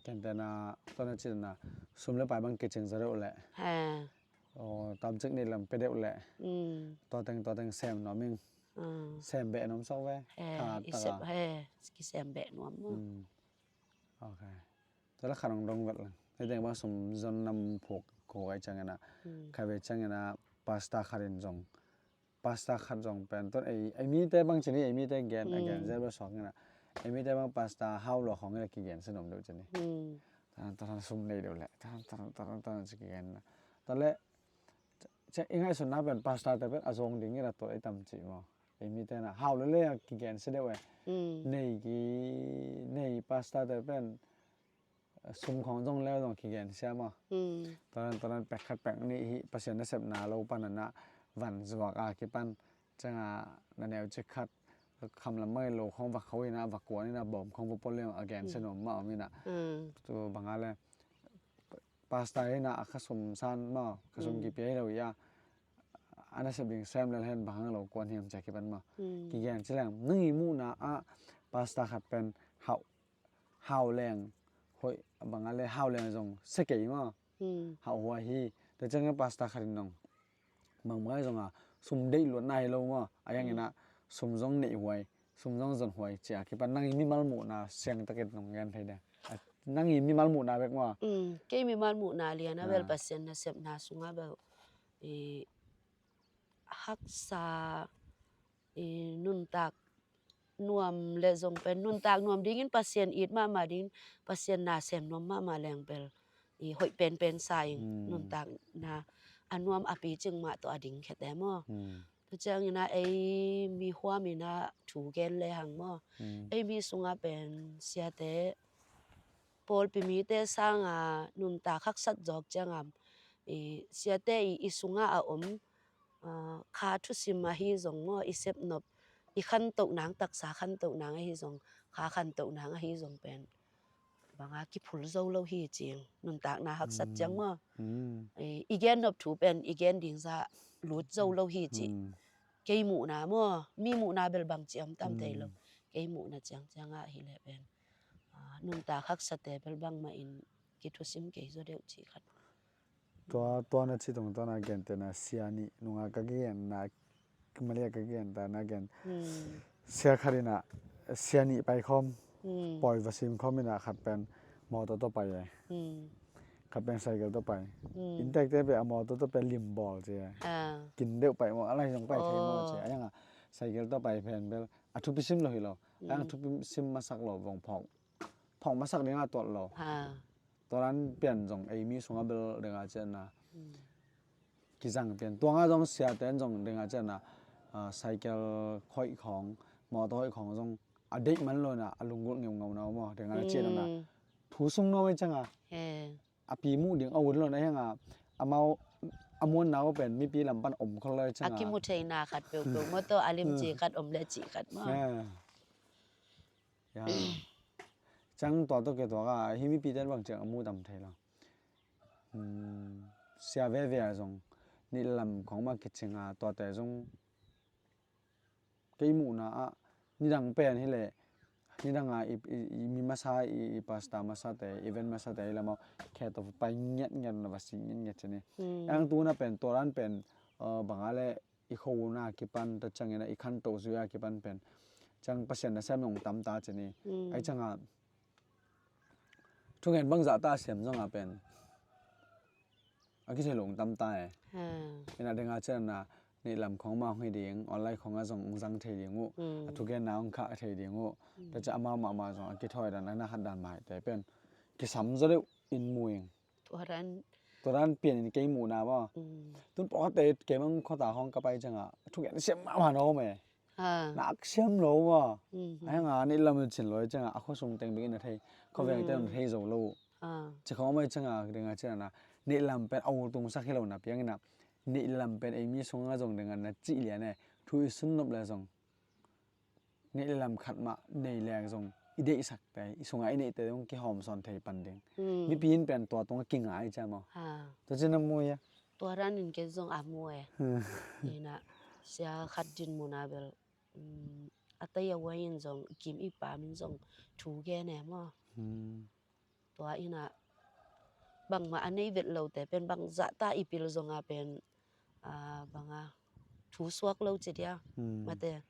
Kentena, tawna cina, sum le pai bang kicing za deuh leh. He. Aw, tamcik nih lam pe deuh leh. Mm. Tua teng, tua teng sem nuam ing. Mm. Sem beh nuam sok ve. He, tha i taka sep, he, kisem beh nuam mu. Mm. Ok. Tua la khat hong dong vet leng. Hei teng bang sum zon nam phuk ko ai ciangina. Mm. Khat vei ciangina pasta khat in zong. Pasta khat zong pen ton ei, ei mite bang cini, ei mite gen, a gen zel bel suak ngina. Ei mite bang pasta hau lo khong ngina kigen se nuam deuh cini. Hmm. Tan, tan, tan sum nei deuh le. Tan, tan, tan, tan, tan ci kigen na. Tan le, ce, i ngaihsutna pen pasta te pen a zong ding ngina tua ei tam ci maw. Ei mite na hau le le a kigen se deuh e. Hmm. Nei ki, nei pasta te pen sum khong zong leu zong kigen sia maw. Mm. Tua nan, tua nan pek khat pek nih hi Pasian nasepna lo panana van zuak a kipan cianga na neu cik khat kham lam mai lo khong va kho ina va kuan ina bawm khong va pol leng a gen se nuam mah om ina. Mm. Tu banga le pasta ina a kha sum san maw, kha sum kipia hi lo ia. A nasep ding sem lel hen bang hang lo kuan hiam cia kipan maw. Mm. Kigen ci leng nang i muhna a pasta khat pen hau hau leng, hoih banga le hau leng zong se kei maw. Hmm. Hau huai hi. Tua ciangin pasta khat in nong bang bang zong a sum deih luatna hi lo maw. A yang ina sum zong neih huai, sum zong zon huai cia kipan nang i mimal muhna siang takin nong gen thei deh. A, nang i mimal muhna bek maw. Hmm. Kei mimal muhna lian a bel Pasian nasepna sunga bel i haksa i nuntak nuam le zong pen nuntak nuam dingin Pasian it mahmah dingin Pasian na sem nuam mahmah leng bel i hoih penpen sa ing. Mm. Nuntak na a nuam a picing mah tawh a ding khete maw. Mm. Tua ciangina ei mi huamina thu gen le hang maw. Mm. Ei mi sunga pen siate pawlpi mite sanga nuntak haksat zawk ciangam i siate i, i sunga a om, ah, kha thusim ahi zong maw, i sepnop, i khantoh nang taksa khantoh nang ahi zong, kha khantoh nang ahi zong pen banga kiphul zo lo hi cing, nuntakna haksat ciang maw. Mm. I, i gen nop thu pen i gen ding za lut zo lo hi ci. Mm. Kei muhna maw, mi muhna bel bang ci om tam thei lo. Mm. Kei muhna ciang cianga hi le pen, ah, nuntak haksate bel bangmah in kithusim kei zaw deuh ci khat. Tua, tua na ci tungtawn a gentehna sia nih nunga ka genna, Malia ka genta na gen. Hmm. Sia khat ina, sia nih pai khawm, hmm, pawi va sim khawm ina khat pen mawtaw tawh pai e. Hmm. Khat pen cycle tawh pai. Hmm. Inntekte pe a mawtaw tawh pe limbawl ci e. Ah. Kin deuh pai maw, a lai zong pai thei maw ci e. Oh. A yanga cycle tawh pai pen bel a thupi sim lo hi lo. A yang, hmm, thupi sim masak lo vong phawk. Phawk masak dinga tuat lo. Ah. Tua dan pian zong ei mi sungah bel dengah cianah kizang pian. Tuangah zong siate in zong dengah cianah, ah, cycle hoih khawng, motor hoih khawng zong a deih man lo inah a lunggulh ngeungau na uh maw, dengah cianah thu sung nuam ei ciangah a pi muh ding a hun lo na hiangah amau a muanna uh pen mipi lam pan om khol lo ei ciangah a kimu theina khat peuhpeuh maw, tawh a limci khat om le cih khat maw. Ya. Ciang tua tawh kituak a, hih mipite in bang ciang a mu tam thei lo. Sia veve a zong nih lam khawng mah kicing a, tuate zong kei muhna ah nidang pen hileh nidang a i, i, i mi masa, i, i pastor masate, event masate i lamah khe tawh pai ngiatngiat na va si ngiatngiat cini. Ang tuna pen tua dan pen, uh, banga le i khona kipan ta ciangin a i khantoh zui a kipan pen ciang Pasian nasem zong tam ta cini. Ai ciangah thugen bangzah ta siam zongah pen a kithei lo tam ta e. Ina dengah cianah nih lam khawng mah hong hi ding, online khawngah zong hong zang thei ding uh, a thugenna hong khah thei ding uh. Ta ciah amau mahmah zong a kithawi dan a na khat dan maite pen kisam zaw deuh in mu ing. Tua dan pian in kei muhna maw. Tun pawte kei mang khuata hong ka pai ciangah thugen siam mahmah na om e. Nak siam lo maw. A hiangah nih lam in cin lo ciangah a khuasung teng bek in a thei, khuaveng teng in a thei zo lo. Ci khawng om ei ciangah dengah cianah nih lam pen a ultung sak hi lo na piang inah nih lam pen ei mi sungah zong dengah na cih lian e, thu i sun nop le zong nih lam khat mah nei leng zong i deihsakte, i sungah i neihte zong kihawm sawn thei pan ding. Mipi in pen tua tungah kingai cia maw. Tua cin a mu ia. Tua dan in kei zong a mu e. Ina sia khat din muna bel, a tei a wai in zong kim i pam in zong thu gen e maw. Tua inah bangmah a nei vet lote pen bangzah ta i pil zongah pen, ah, banga thu suak lo ci dia. Mate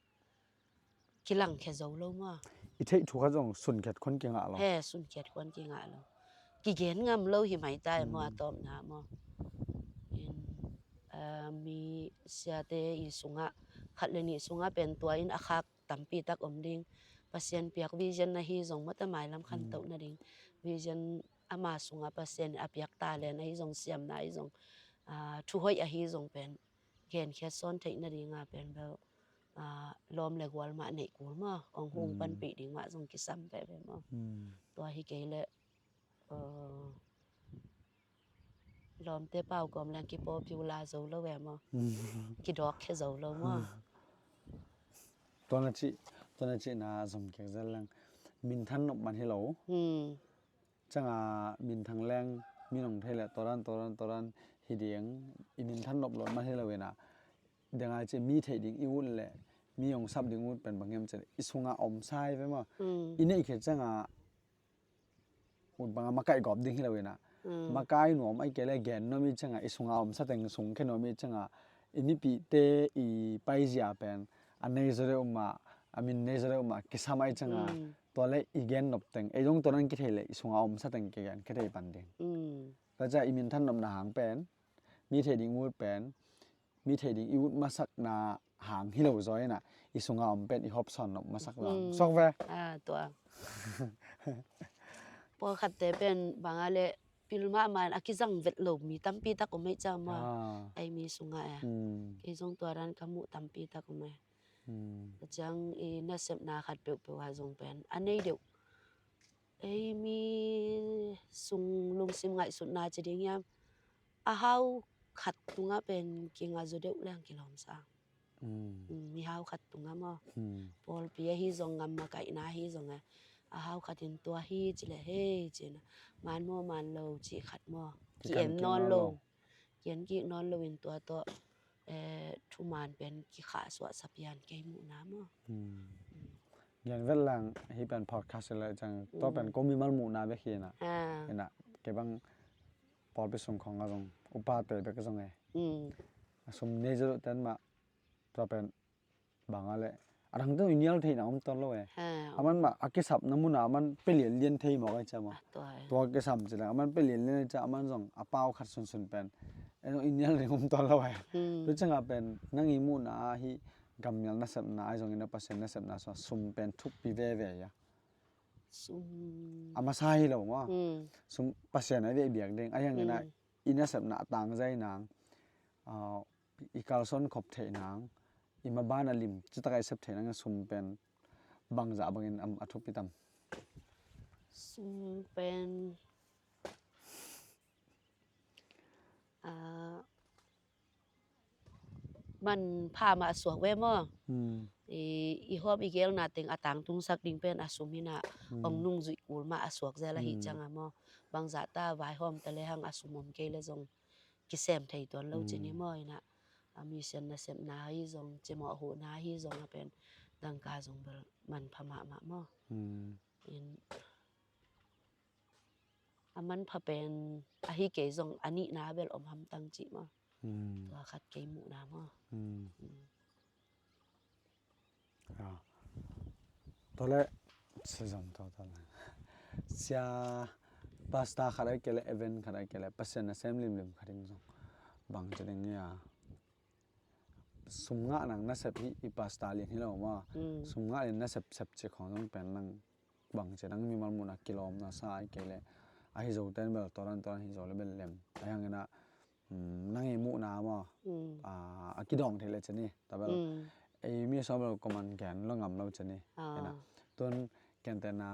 kilangkhia zo lo maw. I theih thu khat zong sunkhiat khon kingah lo. He, sunkhiat khon kingah lo. Kigen ngam lo hi mai ta e maw, a tawpna maw. In, ah, mi siate i sungah khat le nih sungah pen tua in a khak tampi tak om ding. Pasian piak vision na hi zong mawta mailam khantoh nading vision ama sungah Pasian a piak talent ahi zong, siamna ahi zong, ah, thuhoih ahi zong pen genkhiat sawn theih nadinga pen bel, ah, lawm le gual mah neih kul maw, hong hung panpih ding mah zong kisam veve maw. Tua hi kei leh, ah, lawmte pau kawm leng kipopular zo lo e maw. Kidawkkhia zo lo maw. Tua na cih, tua na cihna zom kek zel leng minthan nop man hi lo. Ciangah minthang leng mi nong thei leh tua dan, tua dan, tua dan hi ding, i minthan nop lo man hi lo inah. Dengah ci mi theih ding i ut leh mi hong sap ding ut pen bang hiam ci leh i sungah om sa hi ve maw. I neih khit ciangah ut bangah makaih gawp ding hi lo inah. Makai nuam ahi kei leh gen nuam i ciangah i sungah om sa teng sungkhia nuam i ciangah i mipihte i paizia pen a nei zaw deuh mah, a min nei zaw deuh mah kisam ahi ciangah tua leh i gen nop teng ei zong tua nan kithei leh i sungah om sa teng kigen kithei pan ding. Tua ciah i minthan nopna hang pen mi theih ding ut pen mi theih ding i ut masakna hang hi lo zaw inah i sungah om pen i hopsawn nop masak lo. Suak ve. Ah, tua. Pawlkhatte pen bangah le pil mahmah in a kizang vet lo mi tampi tak om ei ciang maw. Ei mi sungah e. Kei zong tua dan ka muh tampi tak om e. Tua ciang i nasepna khat peuhpeuh ah zong pen a nei deuh ei mi sung lungsim ngaihsutna ci ding hiam, a hau khat tungah pen kinga zaw deuh leng kilawm sa. Mihau khat tungah maw. Pawlpi ahi zong, gam makaihna ahi zong e, a hau khat in tua hi ci leh hei ci inah, man maw man lo cih khat maw. Ki-en nawn lo. Ki-en kik nawn loin tua tawh, eh, thuman pen kikhahsuah sa pian kei muhna maw. Gen vet lang hih pen podcast le ciang tua pen ko mimal muhna bek hi inah. Inah kei bang pawlpi sung khawngah zong upate bek zong e. A sum nei zaw deuh ten mah tua pen bangah le a dangte i nial theihna om tawn lo e. Aman mah a kisapna munah aman pia lianlian thei mawk ahi ciah maw. Tua kisam ci leng aman pia lianlian ahi ciah aman zong a pau khat sunsun pen ei zong i nial ding om tawn lo e. Tua ciangah pen nang i muhna ah hih gammial nasepna ahi zongin a Pasian nasepna sungah sum pen thukpi veve ia. Sum. A masa hi lo maw. Mm. Sum Pasian a i veh biak ding. A hiang ina, mm, i nasepna a tangzai nang, ah, i kalsuan khop theih nang, i maban a lim, citakai sep theih nang sum pen bangzah bangin am a thupi tam. Sum pen, ah, manpha mah a suak ve maw. Hmm. I, i hawm i gelna teng a tangtungsak ding pen a sum ina, hmm, ong nungzuih kul mah a suak zel ahi, hmm, cianga maw. Bangzah ta vaihawm ta le hang a sum om kei le zong kisem thei tuan lo, hmm, cini maw ina. A mission nasepna hi zong, cimawh huhna hi zong a pen dangka zong bel manpha mahmah maw. Hmm. In, a manpha pen ahi kei zong a nihna bel om hamtang cih maw. Hmm. Tua khat kei muhna maw. Hmm. Hmm. Ah. Tua le, sizom tua tua le. Sia pasta khat ai kei le, event khat ai kei le, Pasian nasem limlim khat ding zong bang ci ding ia. Sum ngah nang nasep hi, i pasta lian hi lo maw. Mm. Sum ngah lian nasep sep ci khong zong pen nang bang ci nang mimal muhna kilawmna sa ai kei le. Ahi zo ten bel toran toran hi zo le bel lem. A hiang ina, mm, nang i muhna maw. Mm. Ah, a kidawng thei le cini. Ta bel. Mm. Ei mi sawm lo koman gen lo ngam lo cini. Ah. Ina. Tun kentena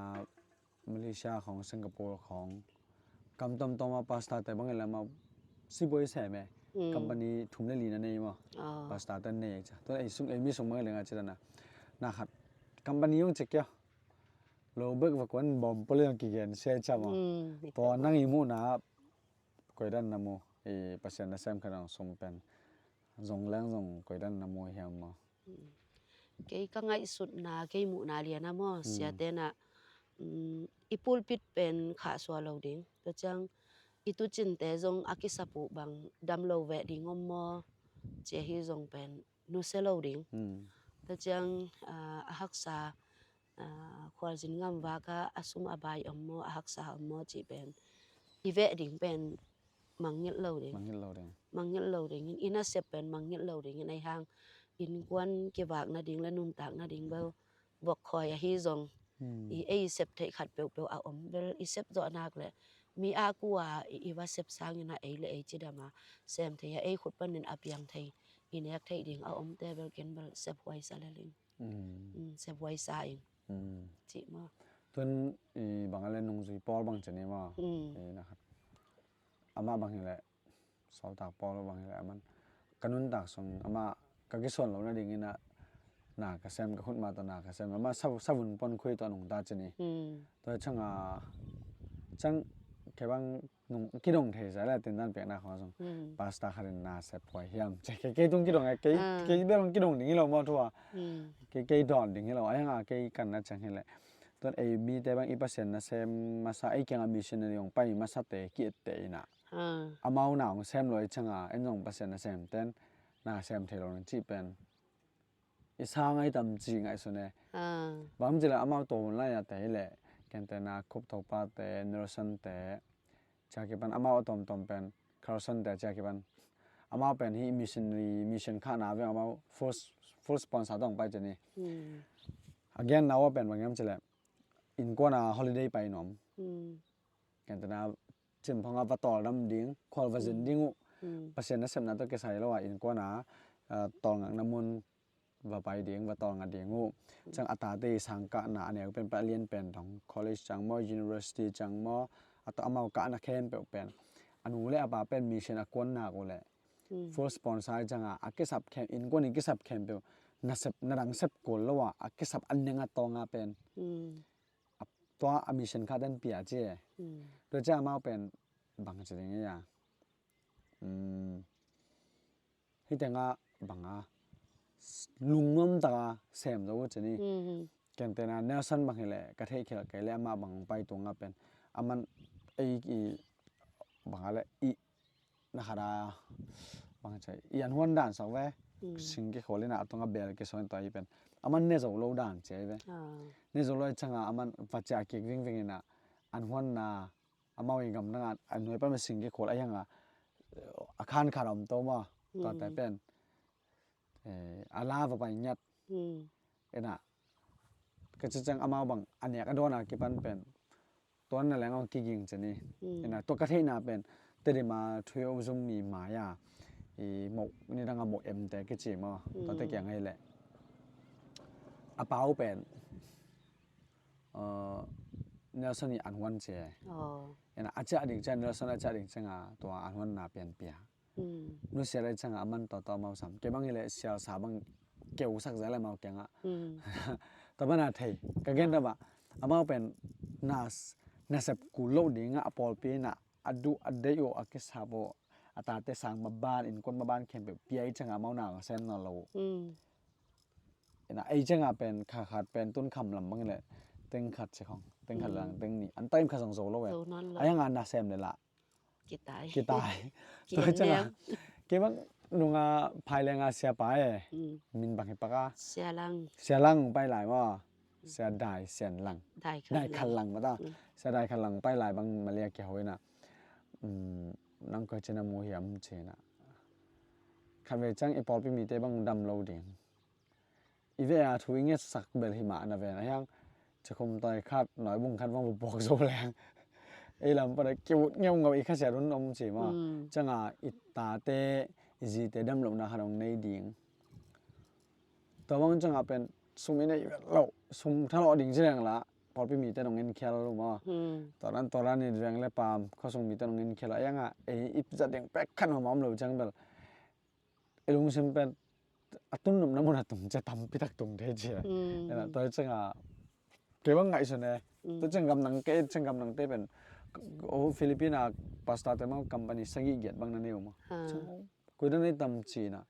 Malaysia khong, Singapore khong, kam tomtom a pasta te bang ila ma sibuai sem e. Mm. Company thum le li na nei maw. Ah. Pasta te nei ca. Tua ei sung, ei mi sung bang ila nga ci dana. Na khat company yung cik ya. Lo bek va kuan bom pole yung kigen sia ca maw. Mm. Tua nang i muhna koidan na mu, i Pasian nasem khat dong sum pen. Zong leng zong koidan na mu hiam maw. Mm. Kei ka ngaihsutna, kei muhna lian a maw, mm, siate na, mm, i pulpit pen khahsuah lo ding. Tua ciang i tucinte zong a kisap uh bang dam lo veh ding om maw, cia hi zong pen nusia lo ding. Mm. Tua ciang, ah, a haksa, ah, khualzin ngamvak a, a sum a bai om maw, a haksa om maw cih pen i veh ding pen mangngilh lo ding. Mangngilh lo ding. Mangngilh lo ding in, i nasep pen mangngilh lo ding in, ahi hang innkuan kivak nading le nuntak nading bel vok khoi ahi zong. Hmm. I ei sep theih khat peuhpeuh a om bel i sep zawh nak le mi a kua i, i va sep sangin a ei le ei cidam a sem thei a ei khut panin a piang thei i nek theih ding a omte bel ken bel sep huai sa le ling. Hmm. Hmm, sep huai sa ing. Hmm. Cih maw. Tun i bang a le nungzui pawl bang cini maw. Hmm. I na khat. Amah bang hi le sawltak pawl bang hi le aman ka nuntak sung amah ka kisuan lo nading ina na ka sem ka khut mah tawh na ka sem amah sa, savun pon khui tawh a nungta cini. Hmm. Tua ciang a ciang kei bang nung kidong thei sa le tindan piakna khong sung. Hmm. Pasta khat in na sep huai hiam. Cia kei, kei tung kidong e, kei, ah, kei bel kidong ding hi lo maw tua. Hmm. Kei, kei dawn ding hi lo. A hiang a kei kan na ciang hi le. Tuan ei mite bang i Pasian nasem masa ei kiang a missionary hong pai masate ki-ette ina. Ah. Amau na hong sem lo i ciang a, en zong Pasian nasem ten, na sem thei lo ning cih pen. I sa ngai tam ci ngaihsun e. Ah. Bang ci le amau to hun lai a te hi le, kentena Khup Thopa te, Nelson te, cia kipan amau a tomtom pen, Carson te cia kipan. Amau pen hi missionary, mission khahna veng amau full, full sponsor tawh hong pai cini. Hmm. A gen na ua pen bang hiam ci le, innkuan a holiday pai nuam. Hmm. Kentena cimphang a va tawl dam ding, khual va zin ding uh. Mm. Pasian nasepna tawh kisai lo a innkuan a, ah, tawlngakna mun va pai ding, va tawlnga ding uh. Mm. Ciang a tate i sangkahna a neu pen pa a lian pen dong, college ciang maw, university ciang maw, a tawh amau kahna khempeuh pen. A nu le a pa pen mission a kuan nak uh le. Mm. Full sponsor ciang a, a kisap khem, innkuan i kisap khempeuh. Na sep, na dang sep kul lo a, a kisap a neng a tawng a pen. Mm. A tua a mission khat den pia ci e. Mm. Tua ci amau pen bang ci ding ia. Mm. Hih tengah bang a lungnuam taka sem zo ci ni. Mm. Kentena Nelson bang hi le ka theih khial kei le amah bang pai tung a pen. Aman ei i bang a le i na khat a bang ci i an huan dan sak ve. Mm. Sing kikhol ina a tong a bel kisong in tua i pen. Aman ne zo lo dan ci ai ve. Ah. Ne zo lo i ciang a aman va cia kik vingving ina an huan na amau i gam dang a nuai pan ma sing kikhol a hiang a a khan khan om to ma. Tua te pen. Eh, a la va pai ngiat. Mm. Ina ka ci ciang amau bang a nek a dawn a kipan pen tua na leng a kiging ci ni. Ina tua ka theihna pen Tedim a Thuyozum mi mai a i moh nidang a moh emte kici maw, tuate kiang ahih leh a pau pen Nelson i an huan ci e. Ina a ciah ding ciang, Nelson a ciah ding ciang a tua an huanna pian pia. Nusia le ciang a man tawh tawh mau sam. Kei bang hi le sialsa bang keusak zia le mau kiangah. Tua bana thei ka gen dah bah amau pen na nasep kul loh dingah a pawlpi na a duh a deih uh a kisap uh a tate sang maban innkuan maban khempeuh pia i ciang a amau na sem nawn lo uh. Ina ei ciang a pen kha khat pen tun kham lam bang le teng khat ci khong, teng khat lang teng ni an taim kha zong zo lo e. Zo nawn lo. A yang a na sem le lah kitai. Kitai. Tua ciang a kei bang nunga phai leng a siapa e. Min bang hi pak a? Sialang. Sialang pai lai maw? Sia Dai Sian Lang. Dai Khat Lang mata. Sia Dai Khat Lang pai lai bang malia kia hoina. Nang koi cina mu hiam cina. Khat ve ciang i pawlpi mite bang dam lo ding. I ve a thu i ngetsak bel hi mah na ve na hiang. Cikhum tawi khat, nawibung khat bang bubuak zo leng ei lam pana kiut ngeungau i khasiat hun om ci maw? Ciang a i tate i zite damlohna khat hong nei ding. Tua bang ciang a pen sum i neih vet loh, sum thalawh ding ci leng lah pawlpi mite nong en khial lo maw? Tua dan tua dan i veng le pam khuasung mite nong en khial a yang a ei i zat ding pek khat hong om lo ciang bel i lungsim pen a tun nopna mun a tung cia tampi tak tung thei cia. Tua ciang a kei bang ngaihsun e. Tua ciang gam nang kei ciang gam nang te pen Philippine a pastor te mau company sagih giat bang na nei uh maw? Koi dan ei tam cina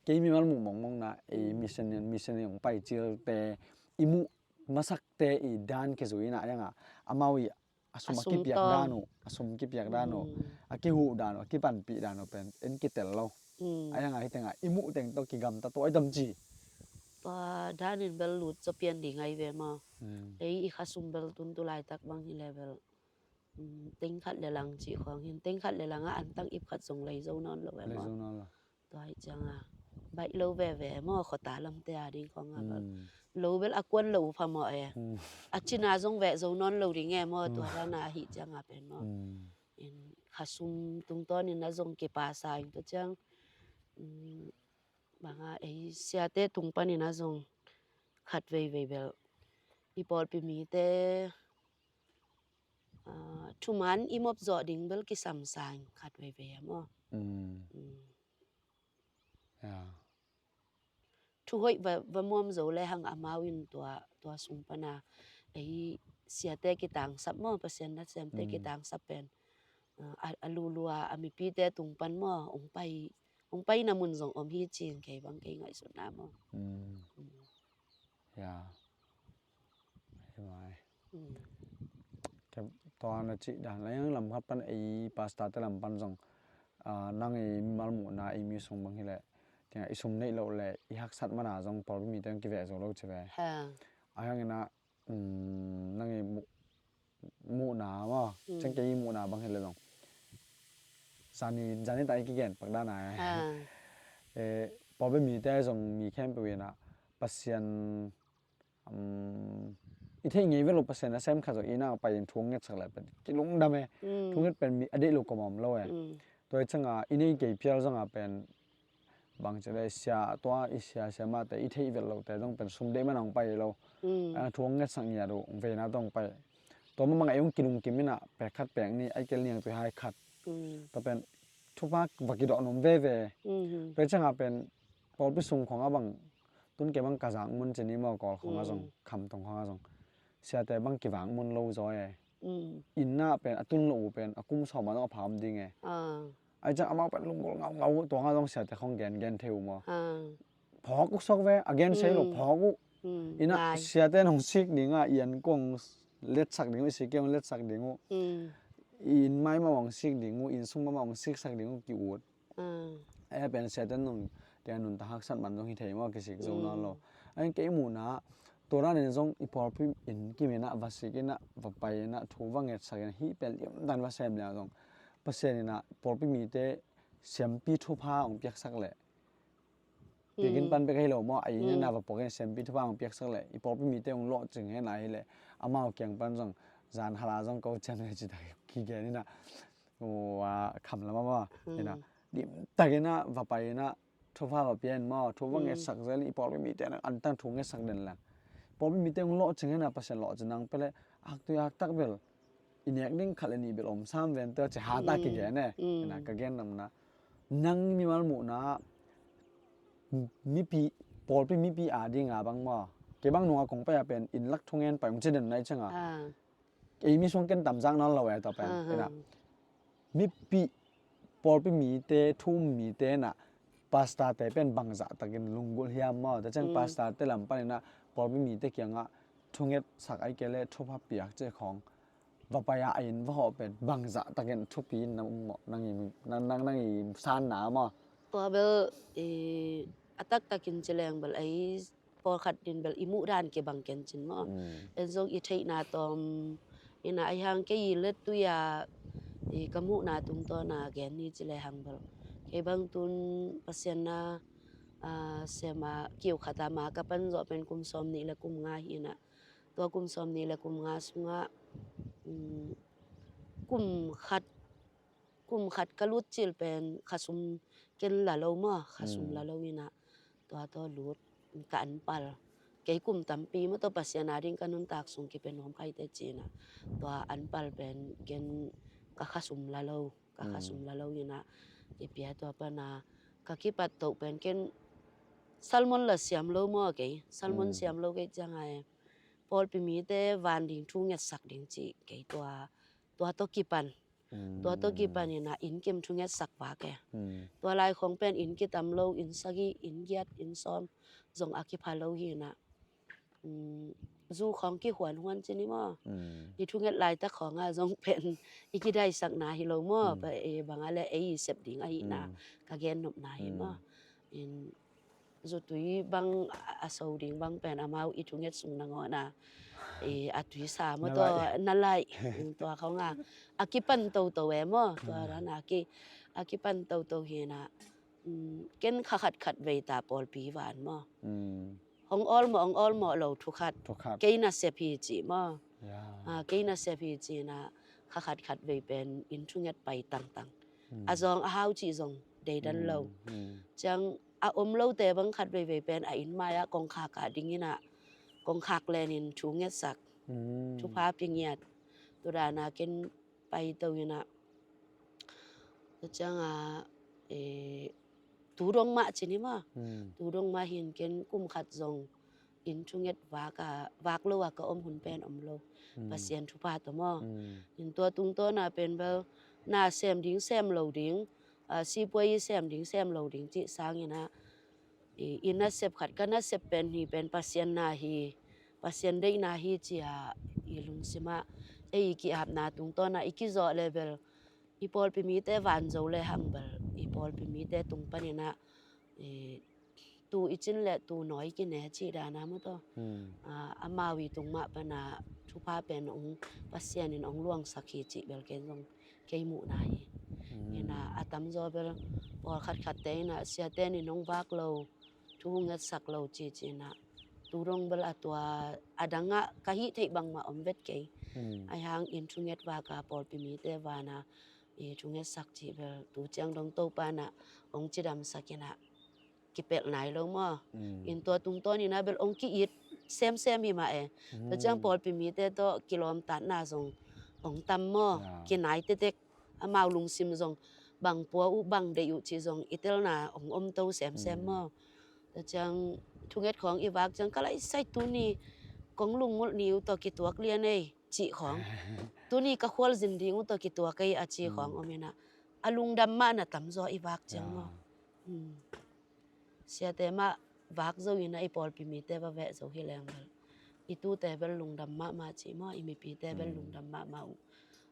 kei mimal muh mongmong na ei mission mission hong pai cil te i muh masak te i dan kizui na yang a amau i a sum a kipiak dan uh, a sum kipiak dan uh, a kihuh dan uh, a kipanpih dan uh pen en kitel lo. A yang a hi teng a i muh teng tawh kigamta tua i tam ci. Tua dan in bel lut caw pian ding ahi ve maw? Ei i khasum bel tun tu laitak bang hi le bel teng khat le lang cih khawng hin teng khat le lang a antang ip khat zong lei zo nawn lo e maw? Tua hi ciang a baih lo veve maw khuata lamte a ding khawng a bel lo bel a kuan lo uh pha maw e. A cina zong veh zo nawn lo ding e maw tua dan a hi ciang a pen maw? In khasum tungtawn in a zong kipasa in tua ciang banga ei siate tung panin a zong khat veivei bel i pawlpi mite thuman i mop zawh ding bel kisam sa in khat veivei a maw? Thu hoih va muam zo le hang amau in tua tua sung pana ei siate kitangsap maw Pasian nasemte kitangsap pen a lulua a mipite tung pan maw hong pai hong paina mun zong om hi cing kei bang kei ngaihsutna maw? Ya. Hi mai. Tua na cih dan la yang lam khat pan ei pastor te lam pan zong nang ei mimal muhna ei mi sung bang hi leh tiang i sum neih loh le i haksat mana zong pawlpi mite zong kiveh zo lo ci ve. A hang ina nang ei muhna maw ciang kei i muhna bang hi le zong zani zani ta i kigen pak dana e pawlpi mite zong mi khempeuh ina Pasian i theih ngei vet lo Pasian a sem khat zong i na pai in thu ngetsak le pen kilungdam e. Thu nget pen mi a deih lo kawm om lo e. Tua i ciang a i nei kei phial zong a pen bang ci le sia tua i sia sia mate i theih vet lote zong pen sum deih man a hong pai lo. Thu hong ngetsak ngiat uh veina tawh hong pai. Tua mah bangah ei hong kilungkim inah pek khat pek nih ai kel niang tui hai khat. Tua pen thupha va kidawh nuam veve. Tua i ciang a pen pawlpi sung khawng a bang tun kei bang ka zak mun ci ni maw Kawl khawng a zong Khamtung khawng a zong siate bang kivak mun lo zaw e. Inn ah pen a tun loh uh pen a kum sawm ah zong a pha om ding e. Ai ciang amau pen lunggulh ngaungau uh tuang ah zong siate khawng gengen thei uh maw? Phawk uh sawk ve a gen sei lo phawk uh. Inn ah siate nong sik ding ah i an kuang letsak ding uh i sik kei hong letsak ding uh. I inn mai mah hong sik ding uh inn sung mah hong siksak ding uh ki-ut. E pen siate nong tia nuntak haksat man zong hi thei maw kisik zo nawn lo. Ain kei muhna tua dan in zong i pawlpi in kim inah va sik inah va pai inah thu va ngetsak inah hih pen liamdan va sem liang zong Pasian inah pawlpi mite siampi thupha hong piaksak leh Piakin pan bek ahi lo maw, a inn ina va puak in siampi thupha hong piaksak leh i pawlpi mite hong lawhcing hen a hi leh amau kiang pan zong zan hala zong ko cian ve ci tak kigen ina. Ua kham lama maw ina limtak ina va pai ina thupha va pia in maw, thu va ngetsak zel i pawlpi mite na antang thu ngetsak den lang. Pawlpi mite hong lawhcing hen a Pasian lawhcing nang pele aktui aktak bel i nek ding khat le nih bel om sam ven teh ci hata kigen e. Ina ka gen namna nang mimal muhna mipi, pawlpi mipi a dinga bang maw, kei bang nunga kong pai a pen inn lak thungen pai hong ci den nai cianga ei mi suang ken tamzak nawn lo e tua pen ina mipi, pawlpi mite, thu um mite na pastor te pen bangzah takin lunggulh hiam maw? Tua ciang pastor te lam pan ina pawlpi mite kiangah thungetsak ai kei le thupha piak ci khong va pai a a inn va hawh pen bangzah takin thupi in na um maw? Nang i, nang, nang, nang i sanna maw? Tua bel a taktakin ci leng bel ei pawlkhat din bel i muh dan kibang ken cin maw? En zong i theihna tawm ina ai hang kei i let tui a i ka muhna tungtawna gen ni ci le hang bel kei bang tun Pasian na a, sem a kiu khat a ma ka pan zawh pen kum sawm nih le kum nga hi ina tua kum sawm nih le kum nga sungah kum khat kum khat ka lut cil pen khasum ken la lo maw, khasum la lo ina tua tawh lut ka an pal. Kei kum tampi maw tua Pasian a ding ka nuntak sung kipe nuam khaite cina tua an pal pen ken ka khasum la lo, ka khasum la lo ina kipia tua pana ka kipat toh pen ken salmon la siam lo maw kei, salmon siam lo kei cianga e pawlpi mite van ding thu ngetsak ding ci kei tua, tua tawh kipan. Tua tawh kipan ina inn kim thungetsak vak e. Tua lai khong pen inn kitam lo, inn sagih, inn giat, inn sawm zong a kipha lo hi ina zu khong kihuanhuan cini maw? I thunget laitak khong a zong pen i kidaisakna hi lo maw? Bang a le ei i sep ding ahina ka gen nopna hi maw? In zutui bang a so ding bang pen amau i thunget sung nangawn a a tuisa maw tua na laih tua khong a a kipan toto e maw? Tua dan a ki a kipan toto hi na ken kha khat khat vei ta pawlpi van maw? Hong awlmawh hong awlmawh lo thu khat kei nasep hi ci maw? Kei nasep hi ci na kha khat khat vei pen inn thunget pai tangtang a zawng a hau cih zong deidan lo. Ciang a om lote bang khat veivei pen a inn mai-ah kongkhak ah dingin ah kongkhak lenin thu ngetsak, thupha pia ngiat, tua dana ken paito in ah, tua ciangah tu dong mah cin hi mah, tu dong mah hin ken kum khat zong inn thunget vak a, vak lo a ka om hun pen om lo. Pasian thupha tawh maw? In tua tungtawna pen bel na sem ding sem lo ding, sipuai i sem ding sem lo ding cih sangin ah i nasep khat ka nasep pen hi pen Pasian na hi, Pasian deihna hi ci-a i lungsimah ei i ki-apna tungtawna i kizawh le bel i pawlpi mite van zo le hang bel i pawlpi mite tung panin ah tu i cin le tu nawi kine cih dana maw taw. Amau i tung mah pana thupha pen ong Pasian in ong luangsak hi cih bel ken zong kei muhna hi. Ina a tamzaw bel pawlkhat khatte ina siate nin ong vak lo, thu ngetsak lo cici ina tu dong bel a tua a dangah ka hih theih bangmah om vet kei. Ahi hang in thunget vaka pawlpi mite vana i thungetsak cih bel tu ciang dong Topa na ong cidamsak ina kipelh nai lo maw? In tua tungtawn ina bel ong ki-it semsem hi mah e. Tua ciang pawlpi mite tawh kilawmtatna zong ong tam maw? Kinai tetek, amau lungsim zong bang pua uh bang deih uh cih zong i telna ong om to semsem maw? Tua ciang thunget khawng i vak ciang ka laisai tuni kong lungngulh ni uh tawh kituak lian ei cih khawng, tuni ka khualzin ding uh tawh kituak ei a cih khawng om ina a lungdam mah na tamzaw i vak ciang maw? Siate mah vak zo ina i pawlpi mite va veh zo hi leng bel i tute bel lungdam mahmah cih maw, i mipite bel lungdam mahmah uh,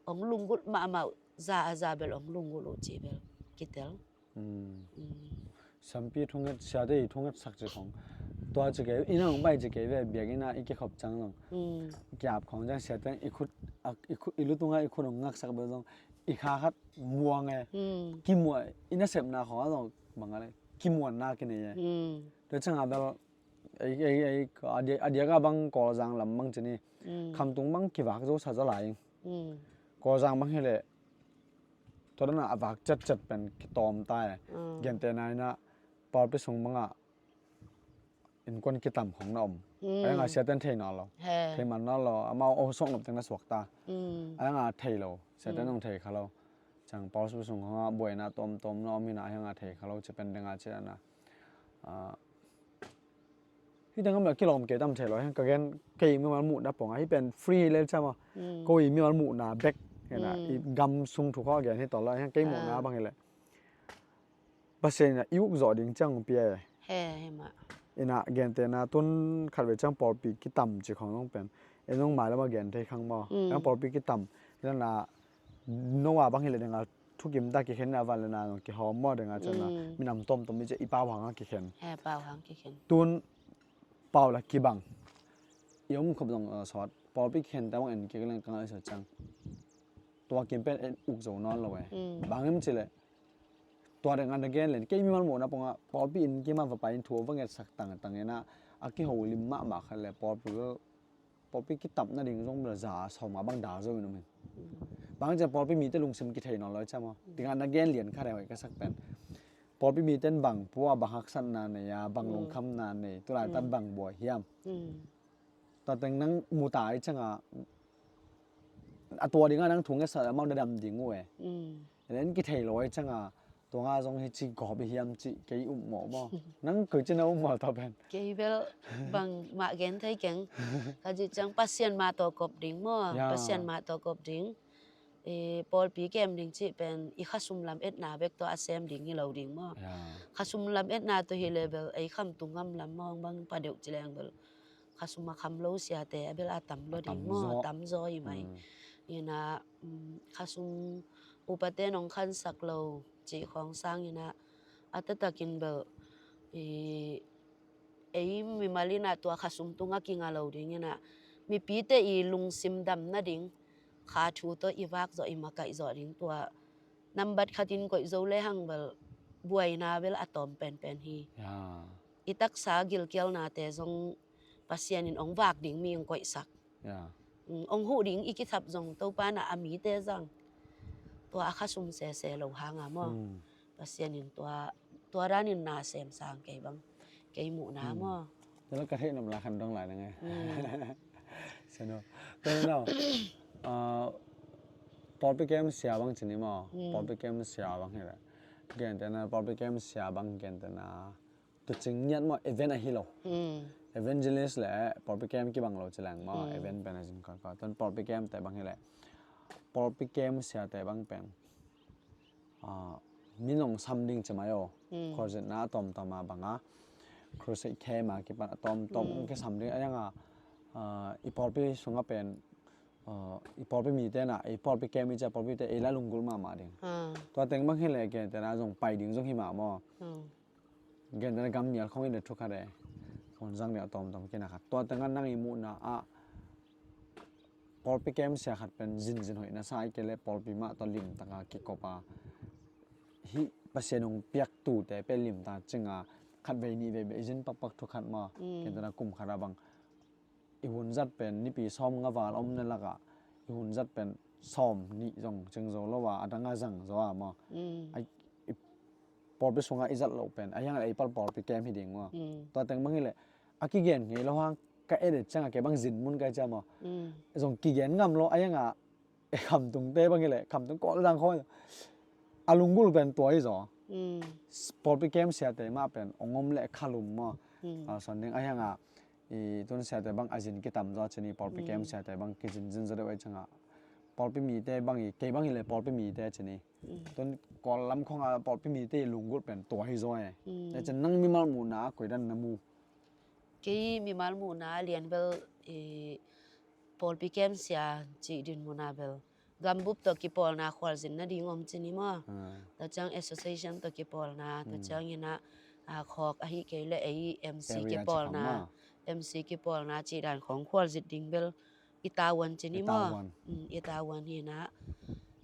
ong lunggulh mahmah uh, za a za bel ong lunggulh uh cih bel kitel. Sampi thunget, siate i thungetsak cih khong tua ci kei, ina ong pai ci kei ve, biakinn ah i kikhop ciang zong kiap khong ciang siate i khut, i khut, i lu tungah i khut ong ngaksak bel zong i kha khat muang e. Kimuah i nasepna khong ah zong bang a le kimuanna kinei e. Mm. Tua ciangah bel ei, ei, ei, a dia, a diakah bang Kawlzang lam bang ci ni. Mm. Khamtung bang kivak zo sa zaw lai ing. Mm. Kawlzang bang hileh tua dana a vak ciatciat pen kitawm ta e. Mm. Gentehna inah pawlpi sung bangah innkuan kitam khong na om. Mm. Ayangah siaten thei nawn lo. He. Thei man nawn lo. Amau aw suak nop teng na suak ta. Mm. Ayangah thei lo. Siaten mm, hong thei kha lo. Ciang pawlpi sung khongah buaina tawmtawm na om inah ayangah thei kha lo. Ci pen dengah ci dana. Ah, hih teng amah kilawm kei tam thei lo. Hiang ka gen kei mimal muhna pongah. Hih pen free lel ciam a. Mm. Ko i mimal muhna bek. Hena, mm, i gam sung thu khawng a gen hi tawh lo. Hiang kei muhna ah, bang hileh Pasian inah i uk zawh ding ciang hong pia e. He, he mah. Inah gentehna tun khatvei ciang pawlpi kitam ci khong zong pen. En zong mailam a gen thei khang maw. Mm. En pawlpi kitam. Inah na Noah bang hileh dengah thukim ta kikhen a van le na zong kihawm maw dengah ciang na. Mm. Minam tawmtawm i ci i pau hang a kikhen. He, pau hang kikhen. Tun pau la kibang. I om khop zong, uh, sawt. Pawlpi kikhen ta bang en kik leng kang a i sawt ciang. Tua kim pen en uk zo nawn lo e. Mm. Bang em ci leh. Tua dengah na gen len kei mimal muhna pongah pawlpi inn kim a va pai in thu a va ngetsak tangtang inah a kiho lim mahmah khat le pawlpi, pawlpi kitam nading zong bel za sawm nga bang dal zo in um in. Mm. Bang ciang pawlpi mite lungsim kithei nawn lo ciam a. Dingah na gen lian khat e hoih ka sak pen. Pawlpi mite in bang pua, bang haksatna nei a, bang mm, lungkhamna nei, tulaitak mm, bang buai hiam. Mm. Tua teng nang mu ta i ciangah a tua dingah nang thu ngetsak amau na dam ding uh e. Mm. Len kithei lo i ciangah tua nga zong hi ci gawp i hiam ci kei um mawh maw. Nang koi ci na um mawh tua pen. Kei bel bang mah gen thei keng. Ka ci ciang Pasian mah tawh kop ding maw. Ya. Pasian mah tawh kop ding. I pawlpi kem ding cih pen i khasum lam etna bek tawh a sem ding hi lo ding maw. Ya. Khasum lam etna tawh hi le bel ei khamtung ngam lam maw bang pa deuh ci leng bel. Khasum a kham lo siate a bel a tam lo ding maw, tam zaw hi mai. Mm. Inah, mm, khasum upate nong khansak lo cih khawng sang inah a taktakin bel i, ei mimal inah tua khasum tungah kinga lo ding inah mipite i lungsim dam nading kha thu tawh i vak zawh i makaih zawh ding tua nambat khatin koih zo le hang bel buaina bel a tawm penpen hi. Ya. I taksa gilkialnate zong Pasian in ong vak ding mi ong koihsak. Ya. Mm, ong huh ding i kithap zong Topa na a mite zang. Tua a khasum sese lo hanga maw. Mm. Pasian in tua, tua danin na sem sang kei bang. Kei muhna maw. Tua la ka theih nop la khan dong lai na ngai. Mm. Seno. Tua no. Ah, pawlpi kem sia bang ci ni maw. Mm. Pawlpi kem sia bang hi la. Gentehna pawlpi kem sia bang gentehna. Tucing ngiat maw, event ahi lo. Mm. Evangelist le pawlpi kem kibang lo ci leng maw, mm, event pen a zin kawikawi. Tuan pawlpi kem te bang hi le. Pawlpi kem sia te bang pen. Ah, min ong sam ding ci mai aw. Mm. Khualzinna a tawmtawm a bang a. Crusade kem a kipan a tawmtawm, mm, ong kisam ding a yang a. Ah, i pawlpi sungah pen. Ah, i pawlpi mite na, i pawlpi kem i cia pawlpi te, ei la lunggulh mahmah ding. Ah. Tua teng bang hi le kem te na zong pai ding zong hi mah maw. Mm. Gentehna gam nial khong in a thu khat e. Phone zang nih a tawmtawm kina khat. Tua tengah nang i muhna ah pawlpi kem sia khat pen zinzin hoih na sa i kei le pawlpi mah tawh limtaka kikop a. Hih Pasian hong piak tute pen limtak cinga khat vei nih vei beh i zin pakpak thu khat maw. Mm. Gentehna kum khat a bang. I hun zat pen nipi sawm nga val om na lakah i hun zat pen sawm nih zong cing zo lo a, a dang a zang zo a maw. Mm. Ai, i pawlpi sungah i zat loh pen a hiang a ei pal pawlpi kem hi ding maw. Mm. Tua teng bang hi le a kigen ngei lo hang ka edit ciangah kei bang zin mun kai cia maw. Mm. Zong kigen ngam lo a hiang a e khamtung te bang hi le khamtung kawl zang khawi a lunggulh pen tua hi zaw. Mm. Pawlpi kem siate mah pen ong om le khalum maw. Mm. A, son ding a hiang a i tun siate bang a zin kitam zaw cini pawlpi kem siate bang kizinzin zaw deuh ei canga. Pawlpi mite bang i, kei bang i le pawlpi mite cini. Mm. Tun kawl lam khong a pawlpi mite i lunggulh pen tua hi zaw e. Mm. E cin nang mimal muhna a koi dan na mu. Kei mimal muhna lian bel i pawlpi kem sia cih din muhna bel. Gambup tawh kipawlna khualzin nading om cini maw. Ah. Tua ciang association tawh kipawlna, tua ciang ina, ah, khawk ahi kei le ei M C kipawlna, M C kipawlna cih dan khawng khualzin ding bel i tavuan cini maw. I tavuan. Mm, i tavuan hi na.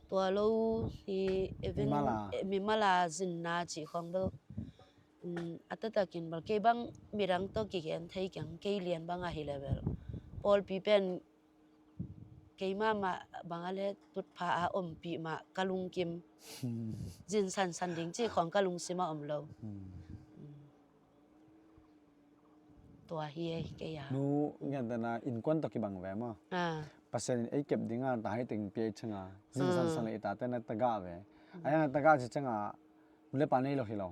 Tua lo hi event, mimala, eh, mimala zinna cih khawng bel. A taktakin bel kei bang midang tawh kigen thei keng, kei lian bang ahi le bel pawlpi pen keimah mah bang a le tutpha a ompih mah ka lungkim. Zin sansan ding ci khawng ka lungsim a om lo. Tua hi ei kei a. Nu ngiantena innkuan tawh kibang ve maw? Pasian in ei kep dinga ta hei teng pia i cianga zin sansan le i tate na tagah ve. Ai a tagah ci cianga nu le pa nei lo hi lo.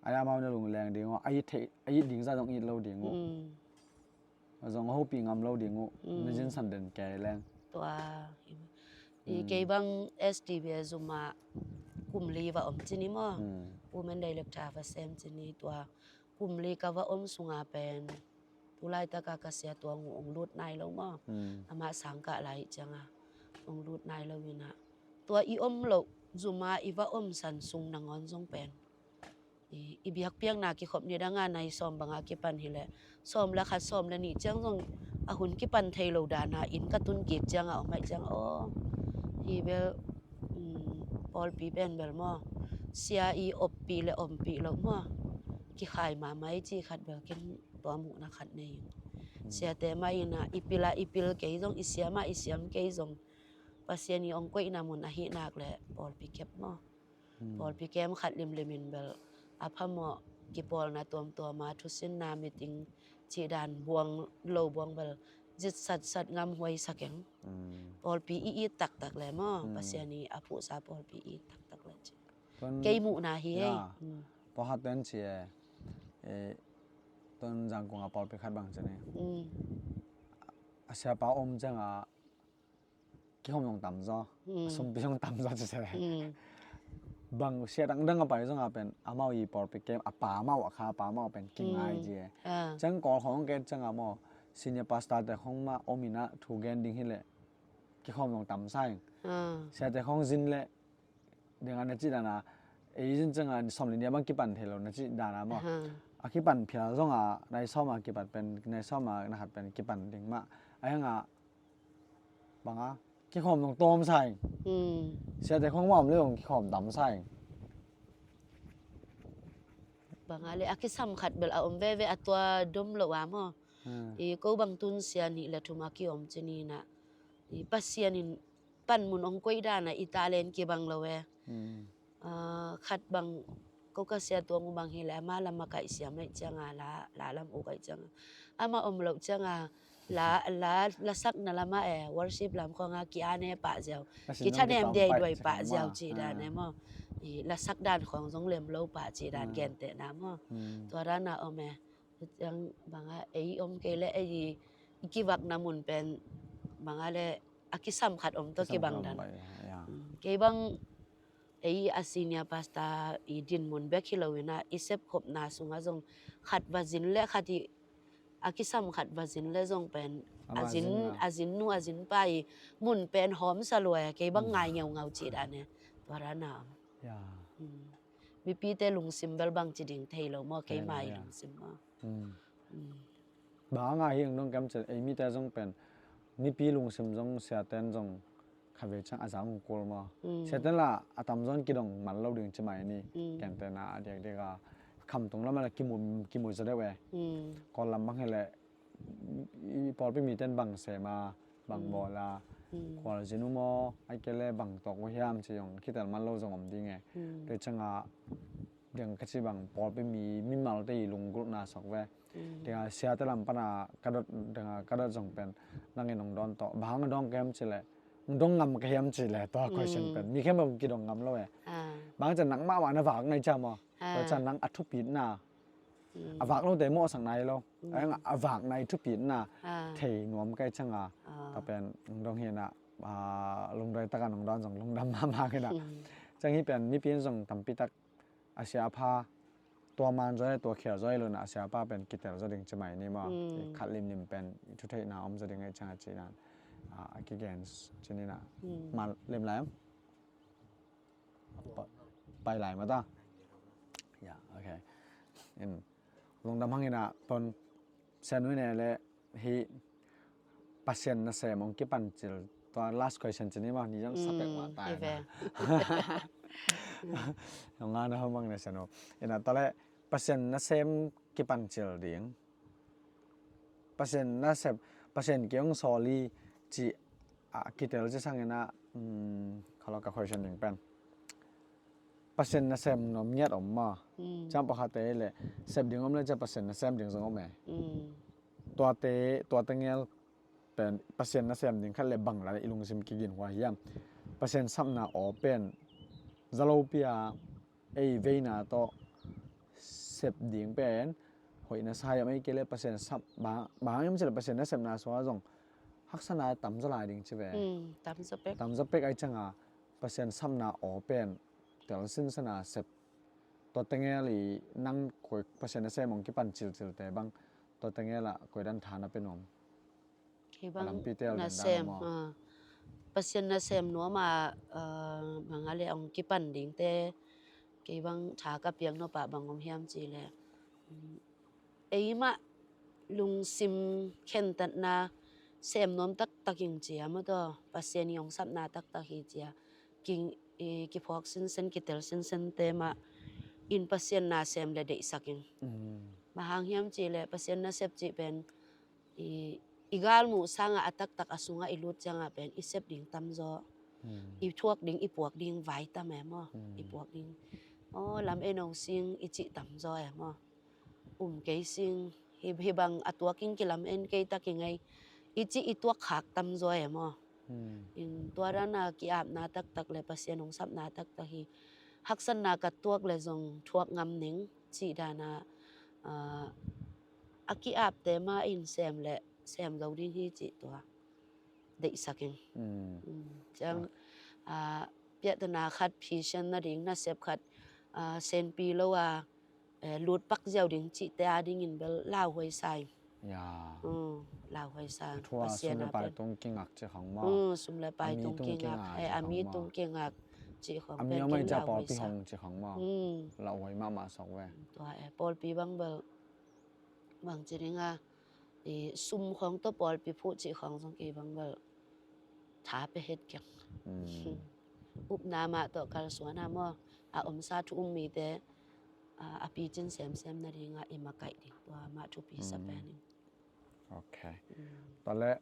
Ai amau na lungleng ding uh, a it theih, a it ding zah zong it lo ding uh. Zong a hopih ngam lo ding uh. Na zinsan den kei leng. Tua i kei bang S T B a zumah kum li va om cini maw? Women director va sem cini tua kum li ka va om sunga pen tulaitaka ka sia tuang uh ong lut nai lo maw? Amah sangkah lai cianga ong lut nai lo ina tua i om loh zuma i va om san sung nangawn zong pen i, i biakpiakna kikhop ni danga nai sawm banga kipan hileh sawm le khat sawm le nih ciang zong a hun kipan thei lo dana inn ka tun kik cianga om aih cianga aw hi bel pawlpi pen bel maw sia i oppih le ompih loh maw kikhai mahmah i ci khat bel kin tua muhna khat nei. Siate mah ina i pila i pil kei zong i siama i siam kei zong Pasian i ong koihna mun ahi nak le pawlpi kep maw? Pawlpi kem khat limlimin bel a phamawh kipawlna tuamtuama thusinna meeting cihdan buang lo buang bel zitsatsat ngam huai sakeng. Pawlpi i it taktak le maw Pasian i a phuhsa pawlpi i it taktak le ci. Kei muhna hi ei. Pawlkhat ten ci e, ton zangkunga pawlpi khat bang ci ni a siapa om cianga kihom zong tamzaw a sumpi zong tamzaw ci se bang sia dangdang a pai zonga pen amau i pawlpi kem a pa mau a kha a pa mau pen kingai ci e. Ciang kawl khawng ket cianga maw senior pastor te khawng mah om ina thu gen ding hileh kihom zong tamsa ing. Siate khawng zin leh dinga na cih dana ei zin cianga sawm le nih a bang kipan thei lo na cih dana maw? A kipan phial zonga nai sawma kipat pen nai sawma na khat pen kipan ding mah a hanga banga kikhawm zong tawm sa ing. Siate khawng mah om le zong kikhawm tam sa ing. Banga le a kisam khat bel a om veve a tua dom lo a maw? I ko bang tun sia nih le thum a kiom ci ni na i Pasian in panmun ong koih dana i talent kibang lo e. Khat bang ko ka sia tuang uh bang hileh ama lam a kaih siam aih cianga la lam uh kaih cianga ama om loh cianga la la lasakna lama e worship lam khawng a ki ane pah ziau ki thanem dei duai pah ziau ci dan e maw? I lasak dan khawng zong lem lo pah ci dan gentehna maw? Tua dana om e. Ciang banga ei om kei le ei i kivakna mun pen banga le a kisam khat om tawh kibang dan. Kei bang ei a senior pastor i din mun bek hi lo ina i sepkhopna sunga zong khat va zin le khat i a kisam khat va zin le zong pen a zin a zin nu a zin pa i mun pen hawm sa lua kei bang ngai ngeungau ci dan e. Tua dana om. Mipite lungsim bel bang ci ding thei lo maw keima i lungsim maw? Banga hi ang dong kem cel ei mite zong pen mipi lungsim zong siaten zong khavei ciang a zang kul maw? Siaten la a tamzawn kidong man lo ding ci mai ni. Kentena a diakdiaka khamtung lama la kimu kimu za deuh e. Kawl lam bang hileh i pawlpi miten bang sema bang bawla khualzin uh maw ai kele bang tawk uh hiam ci zong kitel man lo zong om ding e. Tua cianga deng ka ci bang pawlpi mi mimalte i lunggulhna sok ve. Denga siate lam pana ka dot denga ka dot zong pen nangin ong dawn tawh bang hang dong ka hiam ci le ong dong ngam ka hiam ci le tua question pen mi khem bang kidong ngam lo e. Bang cian nang mahmah na vak nai cia maw? Tua cian nang a thupitna a vak lote mawhsak nai lo. A vak nai thupitna thei nuam kai cianga ta pen ong dong hina lungdoi taka nong dawn zong lungdam mahmah hina. Ciang hi pen mipi in zong tampi tak a siapha tua man zaw tua khial zaw lona a siapa pen kitel zaw ding ci mai ni maw? Khat limlim pen i thutheihna om zaw ding ai cianga ci dan a kigen ci nina. Mal lim lai om? Pai lai mata. Ya, okay. In lungdam hangina ton sianui ne le hi Pasian nasem ong kipan cil tua last question cini ma ni jang sapek ma tai na. Ong ana ho mang ne sianu ina tale Pasian nasem kipancil ding, Pasian nasep, Pasian kiang sawli ci a kitel ci sangin ah, um, khalawh ka question ding pen Pasian nasem nuam ngiat om maw? Ciang pakhatte le sep ding om le ciang Pasian nasem ding zong om e. Tuate, tuate ngel pen Pasian nasem ding khat le bang la le i lungsim kiginhuai hiam? Pasian sapna aw pen zalopi a ei veina tawh sep ding pen hoih na sa hiam, ei kei le Pasian sap bang, bang hiam cih le Pasian nasepna sua zong haksatna tamzaw lai ding ci ve. Tamzaw pek. Tamzaw pek ai cianga Pasian sapna aw pen tel sinsena sep. Tua tengel i nang koi Pasian nasem hong kipan cilcilte bang tua tengel ah koi dan tha na pe nuam? Kei bang nasem, Pasian nasem nuam a, bang a le hong kipan dingte kei bang tha ka piak nop ah bang om hiam ci le, eimah lungsim khentatna sem nuam taktak ing cia maw taw, Pasian i hong sapna taktak hi cia king i kiphuak sinsen kitel sinsente mah in Pasian nasem le deihsak ing. Bang hang hiam ci le Pasian nasep cih pen i, i galmuh sangah a taktak a sungah i lut ciangah pen i sep ding tamzaw, i thuak ding i puak ding vai tam e maw? I puak ding, aw, lam en hong sing i cih tamzaw e maw? Um kei sing, hi, hi bang a tuak ing kilam en kei tak i ngei i cih i tuak khak tamzaw e maw? In tua dana ki-apna taktak le Pasian hong sapna taktak hi. Haksatna ka tuak le zong thuak ngam ning cih dana a ki-apte ma in sem le sem zo ding hi cih tua deihsak ing. Ciang piahtana khat phisian nading nasep khat senpi lo a lutpak ziau ding cihte a dingin bel lauhuai sa ing. Lauhuai sa ing. Pasian a pai tung kingak cih khong maw? Sum le pai tung kingak, a mi tung kingak cih khong pen ken lauhuai sa ing. Lauhuai mahmah sok ve. Tua e pawlpi bang bel bang ci ding a, i sum khong tawh pawlpi phuh cih khong zong kei bang bel tha pe het keng. Upna mah tawh kalsuan a maw, a omsa thu um mite a picin semsem nadingah i makaih ding tua mah thupi sa pen ing. Ok. Tua le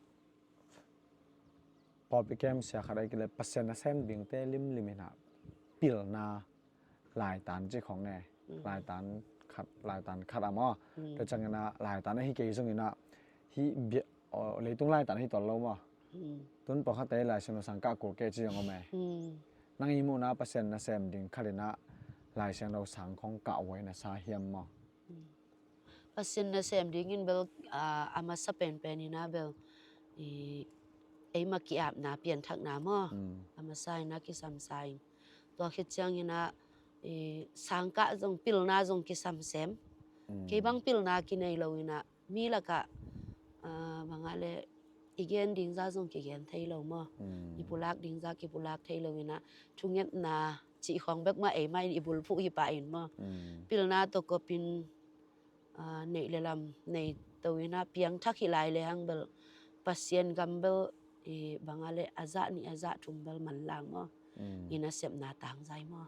pawlpi kem sia khat ai kile Pasian nasem dingte limlim inah pilna laitan cih khong ne. Laitan khat, laitan khat a maw? Tua ciangin ah laitan ahi kei zongin ah hi bia, leitung laitan ahi tol lo maw? Tun pawlkhatte Laisiangtho sang kah kul kei ci zong om e. Nang i muhna Pasian nasem ding khat inah Laisiangtho sang khong kah huai na sa hiam maw? Pasian nasem dingin bel a masa penpen inah bel eima ki-apna pianthakna maw? A masa inah kisam sa ing. Tua khit ciangin ah sangkah zong pilna zong kisam sem. Kei bang pilna kinei lo inah mi lakah bang a le i gen ding za zong kigen thei lo maw? I pulak ding za kipulak thei lo inah thungetna cih khong bek mah eimah in i bulphuh hi pah in maw? Pilna tawh kopin neih le lam nei to inah piangthak hi lai le hang bel Pasian gam bel bang a le a zah nih a zah thum bel manlang maw? I nasepna tangzai maw?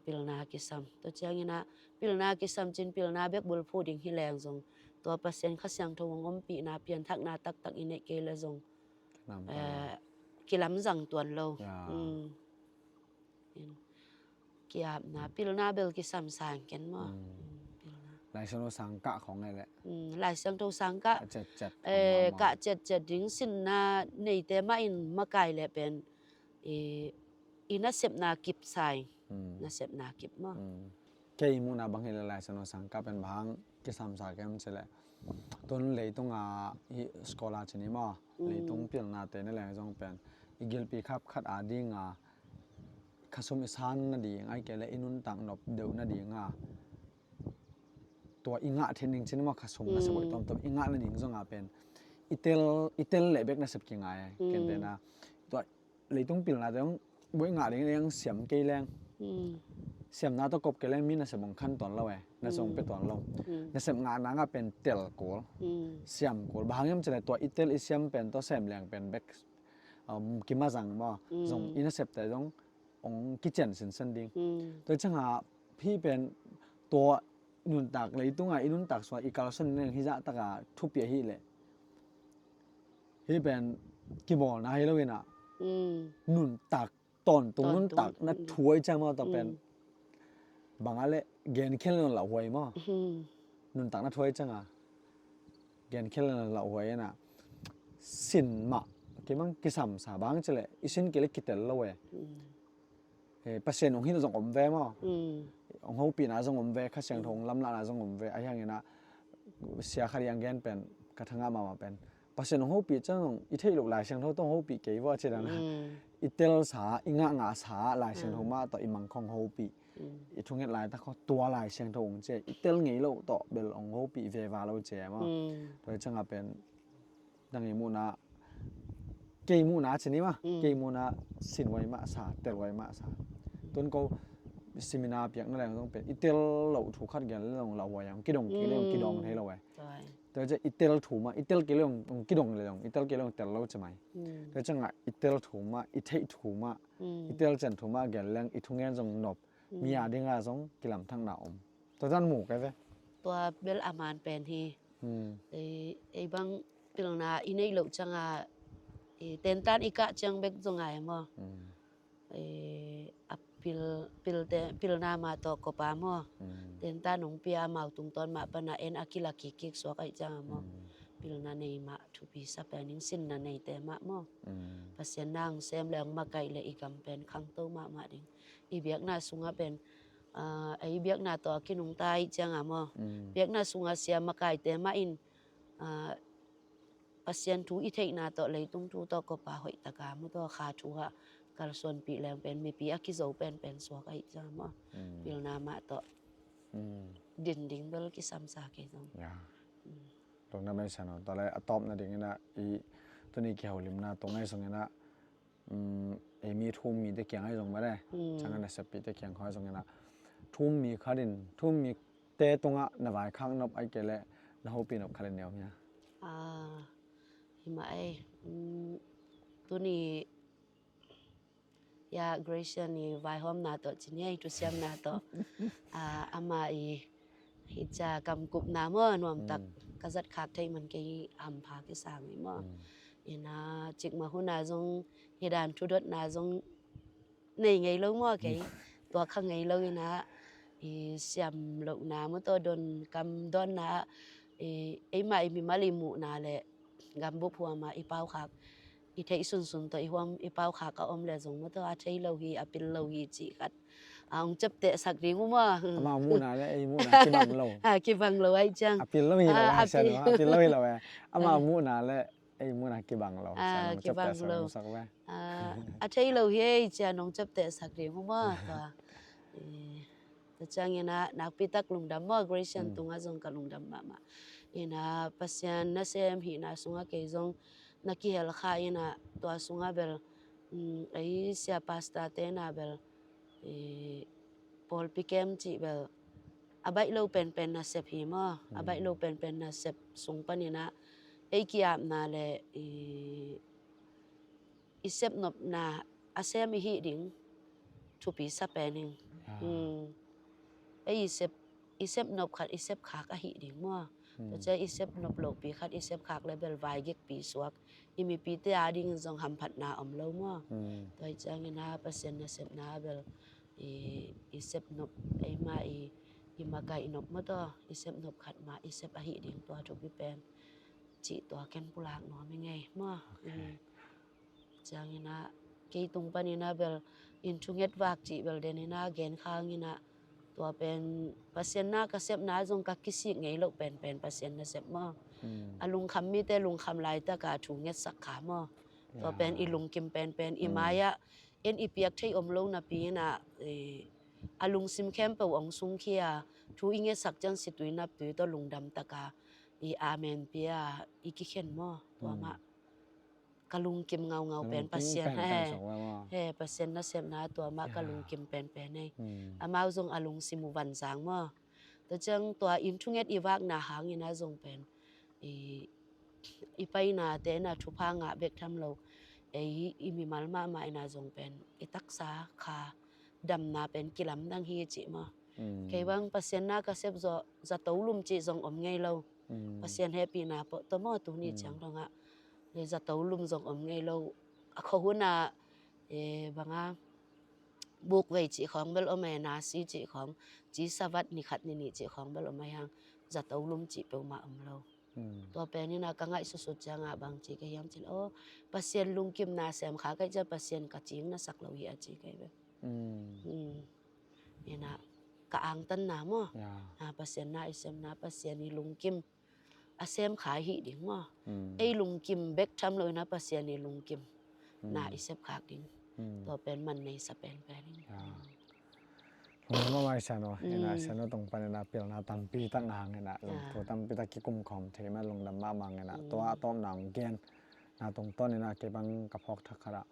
Pilna kisam. Tua ciangin ah pilna kisam cin pilna bek bulphuh ding hi leng zong tua Pasian Kha Siangtho hong ompihna pianthakna taktak i neih kei le zong kilamzang tuan lo. Ki-apna pilna bel kisam sang ken maw? Laisiangtho sangkah khong e le Laisiangtho sangkah kah ciatciat ding sinna neite mah in makai le pen i nasepna kip sa ing. Nasepna kip maw? Kei muhna bang hi le Laisiangtho sangkah pen bang kisamsa kem ci le tun leitung a hi scholar ci ni maw? Leitung pilnate na leng zong pen i gilpi khapkhat a dinga khasum i san nading ai kei le i nuntak nop deuh nadinga tua i ngah theih ning ci ni maw? Khasum nasep hoih tuamtuam i ngah nading zonga pen i tel, i tel leh bek nasep kingai. Kentena tua leitung pilnate hong buai ngah ding leng siam kei leng, siamna tawh kop kei leng mi nasep hong khan tuan lo e, nasep hong pe tuan lo. Nasep ngahna ngah pen tel kul, siam kul. Bang hang hiam ci le tua i tel i siam pen tawh sem leng pen bek kimazang maw? Zong i nasepte zong hong kician sinsen ding. Tua i cianga hih pen tua nuntak leitungah i nuntak suah i kalsuan ning hi zah taka thupi ahi leh, hih pen kibawlna hi lo inah, mm, nuntak tawntung, tawntung nuntakna, mm, thu ahi ciang maw, tua pen, mm, bangah le genkhial in lauhuai maw. Mm. Nuntakna thu ahi cianga genkhial in lauhuai inah, sin mah kimang kisamsa bang cileh i sin kei le kitel lo e. Mm. Eh, Pasian hong hilh zong om ve maw. Mm. Hong hopihna zong om ve, Kha Siangtho hong lamlahna zong om ve. Ahi hanginah sia khat i ang gen pen ka thangah mahmah pen, Pasian hong hopih ciang zong i theih loh Lai Siangtho tawh hong hopih kei vua ci dana. Mm. I telsa, i ngahngahsa Lai Siangtho, mm, mah tawh i mangkhong hopih. Mm. I thunget laitak khaw tua Lai Siangtho hong cia, i tel ngei loh tawh bel hong hopih veva lo cia maw. Mm. Tua hi cianga pen, dang i muhna, kei muhna ci ni mah, mm, kei muhna sinhuai mahsa, telhuai mahsa. Tun ko seminar piakna leng zong pen i tel loh thu khat gen le zong lauhuai ang, kidong kei le zong, mm, kidong thei lo e. Tua hi. Tua ciang i tel thu mah, i tel kei le zong, kidong le zong, i tel kei le zong tel lo ci mai. Mm. Tua ciangah i tel thu mah, i theih thu mah, mm, i telcian thu mah gen leng i thungen zong nop, mm, mi a dingah zong kilamthakna om. Tua dan mu kei ve. Tua bel a man pen hi. Hmm. Ei, ei bang pilna i neih loh cianga, ei, tentan i kah ciang bek zong ngai maw. Hmm. Ei, a pil, pilte, pilna mah tawh kopa maw. Hmm. Tentan hong pia amau tungtawn mah pana en a kila kikik suak aih cianga maw. Hmm. Pilna nei mah thupi sa pen ning, sinna neite mah maw. Hmm. Pasian nang sem le hong makaih le i gam pen khangto mahmah ding. I biakna sungah pen, ah, ei biakna tawh a kinungta ih cianga maw. Mm. Biakna sungah sia makaite mah in, ah, Pasian thu i theihna tawh leitung thu tawh kopa hoihtaka maw tawh kha thu ah kalsuanpih leng pen mipi a kizo penpen suak aih cianga maw. Mm. Pilna mah tawh. Mm. Din ding bel kisamsa kei zong. Ya. Mm. Lungdam ei Siano, tua le a tawpna dinginah i tuni kiholimna tung ahi zonginah, um, ei mi thu-um mite kiang ahi zong mah le, mm, ciangah naseppihte kiang khawng ahi zonginah, thu-um mi khat in, thu-um mite tungah na vaikhak nop aih kei leh na hopih nop khat in nei om hia? Ah, hi mah ei, um, tuni ya Gracian i vaihawmna tawh ci ni ei, thusiamna tawh. Ah, amah i hih cia kamkupna maw, nuamtak, mm, ka zat khak theih man kei hampha kisa ngei maw. Mm. Ina cikmah huna zong hih dan thudotna zong nei ngei lo maw kei. Mm. Tua kha ngei lo ina i siam lohna maw tawh, don kam dawnna, i, eimah i mimal i muhna le gambup huamah i paukhak, i theih sunsun tawh i huam i paukhak a om le zong maw tawh, a thei lo hi, a pil lo hi cih khat a hong ciaptehsak ding uh maw. Amau muhna le ei muhna kibang lo. Ah, kibang lo aih ciang. A pil lo hi lo, ah, a pil lo hi lo eh. Amau muhna le ei muhna kibang lo. Ah, kibang lo. Ah, a thei lo hi ei ci-a nong ciaptehsak ding uh maw tua. Eh, tua ciangin ah nakpitak lungdam maw, Gracian tungah zong ka lungdam mahmah. Ina Pasian nasem hihna sungah kei zong na kihel kha ina tua sungah bel, mm, ei sia pastor te na bel, eh, pawlpi kem cih bel a baih lo penpen nasep hi maw. A baih lo penpen nasep sung paninah ei ki-apna le i, i sepnopna a sem i hih ding thupi sa pen ing. Ah. Hmm. Ei i sep, i sepnop khat i sepkhak ahi ding maw. Hmm. Tua ciang i sepnop lohpi khat i sepkhak le bel vaigikpi suak, i mipite a dingin zong hamphatna om lo maw. Hmm. Tua hi ciangin ah Pasian nasepna bel i, i sepnop, eimah i, i makaih nop maw tawh, i sepnop khat mah i sep ahi ding tua thupi pen cih tua ken pulak nuam i ngei maw. Okay. Hmm. Ciangin ah kei tung panin ah bel inn thunget vak cih bel denin ah gen khangin ah tua pen Pasian na ka sepna zong ka kisik ngei loh penpen Pasian nasep maw. Hmm. A lungkham mite lungkham laitaka thu ngetsak kha maw. Tua pen i lungkim penpen i mai-ah en i piak thei om lo napi inah, eh, a lungsim khempeuh hong sungkhia, thu i ngetsak ciang situi naptui tawh lungdam taka i amen pia i kikhen maw. Tua mah ka lungkim ngaungau pen Pasian, he, Pasian nasepna tua mah ka lungkim penpen ei. Hmm. Amau zong a lungsim uh vanzang maw. Tua ciang tua inn thunget i vakna hangin ah zong pen i, i painate na thupha ngah bek tham lo, ei i mimal mahmah ina zong pen i taksa kha damna pen kilamdang hi cih maw. Mm. Kei bang Pasian na ka sep zawh zato lum cih zong om ngei lo. Mm. Pasian hehpihna pawh tawh maw tuni Mm. ciang dongah. Le zato lum zong om ngei lo. A khuahun ah, eh, banga bukvei cih khawng bel om ei, nasi cih khawng, ci savat ni khat ni nih cih khawng bel om ei hang, zato lum cih peuhmah om lo. Mm. Tua pen ina ka ngaihsutsut ciangah bang ci ka hiam cih leh, aw, Pasian lungkimna sem kha ka hih ciang Pasian ka cing na sak lo hi a ci ka hi ve. Mm. Mm. Ina ka angtanna maw? Ya. Ah, Pasian na i semna, Pasian i lungkim a sem kha hi ding maw? Mm. Ei lungkim bek tham lo ina Pasian i lungkim na Mm. i sep khak ding. Mm. Tua pen man nei sa penpen in. Ya. Lungdam mahmah i Sianu, ina Mm. Sianu tung pan ina pilna tampi tak ngah ina, lung Ah. thu tampi tak kikum khawm thei mah lungdam mahmah ina. Mm. Tua a tawpna hong gen na tungtawn ina kei bang ka phawk thak khat ah.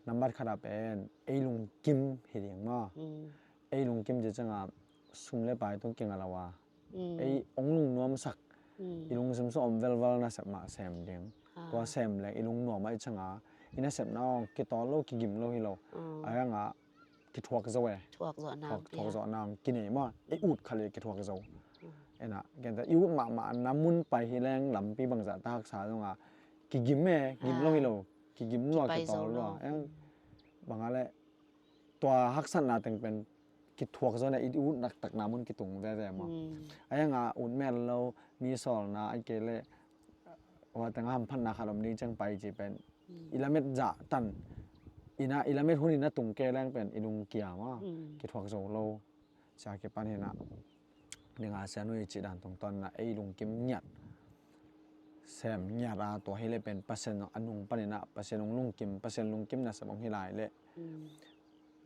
Nambat khat ah pen ei lungkim hi ding maw? Mm. Ei lungkim ci ciangah sum le pai tung kinga lo a. Mm. Ei hong lungnuamsak. Mm. I lungsim sung om velval nasep mah sem ding. Ah. Tua sem leng i lungnuam ahih ciangah i nasepna hong kitawl lo, kigim lo hi lo. Mm. A hangah kithuak zo e. Thuak zawhna Thuak, hong thuak pia. zawhna hong kinei maw. I ut kha le kithuak zo. Mm. Ena, kenta i ut mahmah na mun pai hi leng lampi bangzah ta haksa zongah kigim e, gim lo hi lo. Ah. Kigim lua, Kipai zo kitawl lua. lo. Eng Mm. bangah le tua haksatna teng pen kithuak zawhna i ut naktakna mun kitung veve maw. Mm. A hangah ut mel lo, mi sawlna, a kei le hua tengah hamphatna khat om ding ciang pai ci pen Mm. i lamet zah tan ina, i lamet hun ina tung kei leng pen i lungkia maw. Mm. Kithuak zo lo. Cia kipan hina. Dinga Sianu i cih dan tungtawn na ei lungkim ngiat. Sem ngiat a tua hi le pen Pasian a nung pan ina, Pasian hong lungkim, Pasian lungkim nasep hong hi lai le. Mm.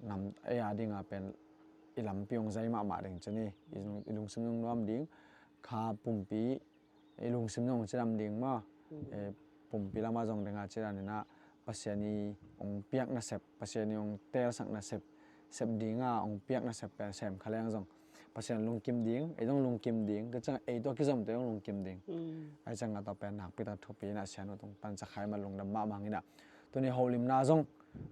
Nam ei a dinga pen i lampi hong zai mahmah ding ci ni. I lung-, i lungsim lungnuam ding. Kha pumpi i lungsim zong cidam ding maw. Mm. Eh, pumpi lamah zong dinga cidan ina Pasian i hong piak nasep, Pasian i hong telsak nasep, sep dinga hong piak nasep pen sem kha leng zong Pasian lungkim ding, ei zong lungkim ding, tua ciangah ei tua kizomte zong lungkim ding. Mm. Ai ciangah tua pen nakpi tak thupi ina Sianu tung pan cakhai mah lungdam mahmah ina. Tuni holimna zong,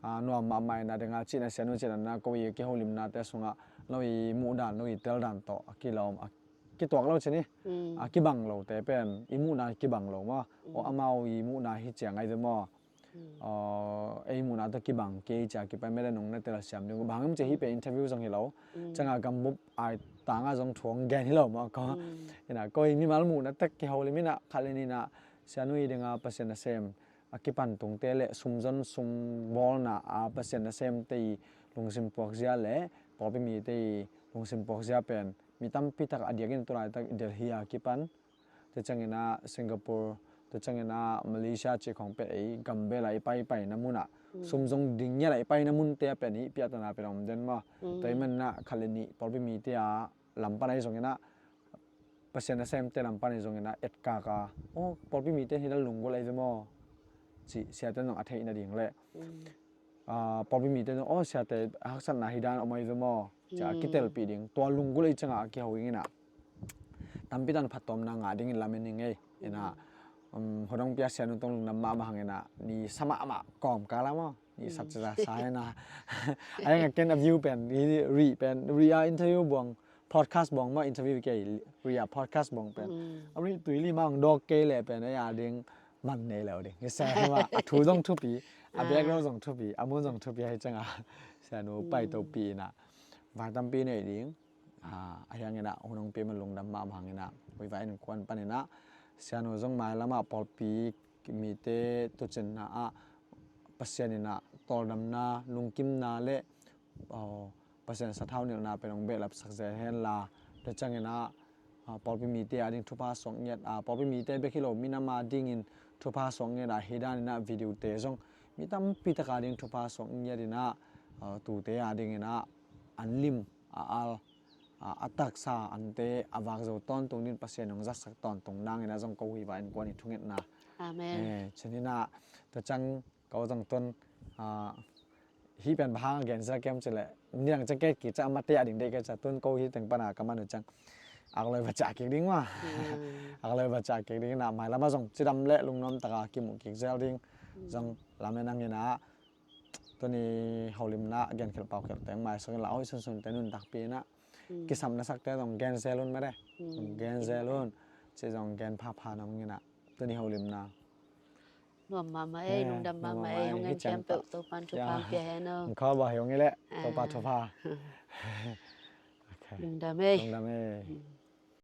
ah, nuam mahmah ina dinga cihna Sianu cidan ina ko i kiholimnate sungah lo i muhdan, lo i teldan tawh a kilawm, a kituak lo ci ni. Mm. A kibang lote pen i muhna kibang lo maw. Mm. Aw amau i muhna hi ciang ai ve maw. Mm. Aw, ei muhna tawh kibang kei cia kipan mele nung na tel siam ding. Bang hang ci hi pen interview zong hi lo. Mm. Ciangah gambup ai tangah zong thu hong gen hi lo maw ko. Mm. Ina ko i mimal muhna tek kiholim ina khat le nih ina Sianu i dinga Pasian nasem a kipan tungte le sumzon sumbawlna a Pasian nasemte i lungsim puakzia le pawlpi mite i lungsim puakzia pen mi tampi tak a diakin tulaitak Delhi a kipan, tua ciangin ah Singapore, tua ciangin ah Malaysia cih khawng pen ei gambel ah i paipaina munah, mm, sum zong ding ngiat ah i paina munte ah pen hih piahtana pen a om den maw. Mm. Tua ahih manin ah khat le nih pawlpi mite a lam pan ahi zongin ah, Pasian nasemte lam pan ahi zongin ah etkak a, aw, pawlpi mite hih dan lunggulh ahi ve maw, cih siate zong a theih nading le, mm, ah, pawlpi mite zong, aw, siate haksatna hih dan om ahi ve maw, ci a, mm, kitelpih ding. Tua lunggulh ahi ciangah a kiho ing in ah, tampi tan phattuamna ngah dingin lamen ing ei. In ah, mm, um, hun hong pia Sianu tawh lungdam mahmah hang in ah, ni sa mahmah kawmkal ah maw, ni, mm, sa ci za sa hi in ah. A hang a ken a view pen, hih rih pen, rih a interview buang, podcast buang maw, interview kei, rih a podcast buang pen. Mm. A rih tui lim hang dawk kei leh pen, ei a ding man nei lo ding. Hi sa hi mah, a thu zong thupi, a, ah, background zong thupi, a mun zong thupi ahi ciangah Sianu, mm, paito pih in ah, vai tampi nei ding. Ah, a hiang in ah, hun hong pia man lungdam mahmah hang in ah, Huihva innkuan pan in ah, Sianu zong mailam ah pawlpi mite tuucinna ah, Pasian in ah tawldamna, lungkimna le, aw, Pasian sathau nilhna pen hong behlapsak zel hen la, tua ciangin ah, ah, pawlpi mite a ding thupha suak ngiat, ah, pawlpi mite bek hi lo, minam a dingin thupha suak ngiat ah, hih dan in ah video te zong mi tampi tak a ding thupha suak ngiat in ah, ah, tuute a dingin ah an lim a al, a, a taksa ante a vak zo tawntung dingin Pasian hong zatsak tawntung nangin ah zong ko Huihva innkuan i thungetna. Amen. Eh, cih in ah, tua ciang ko zong tun, ah, hih pen bang hang a gen zel kem cih leh, nidang ciang kei kik ciang a mate a ding deih kei ciang tun ko hih teng pan a ka man uh ciang, ak loi va ciah kik ding maw. Hmm. Ak loi va ciah kik ding in ah, mailam ah zong cidam le lungnuam tak a kimuh kik zel ding. Hmm. Zong lamen hang in ah, tuni holimna genkhelh paukhelh teng maisuk in la, hoih sunsun te nuntakpih in ah, Kisam na sakte zong gen zel un mate. Zong gen zel un. Ci zong gen phapha na mungin ah. Tuni holimna. Nuam mahmah ei, lungdam mahmah ei, hong en khempeuh Topa'n thupha pia hen aw. Khawlbawl hi ung ei leh, Topa thupha. Lungdam ei. Lungdam ei.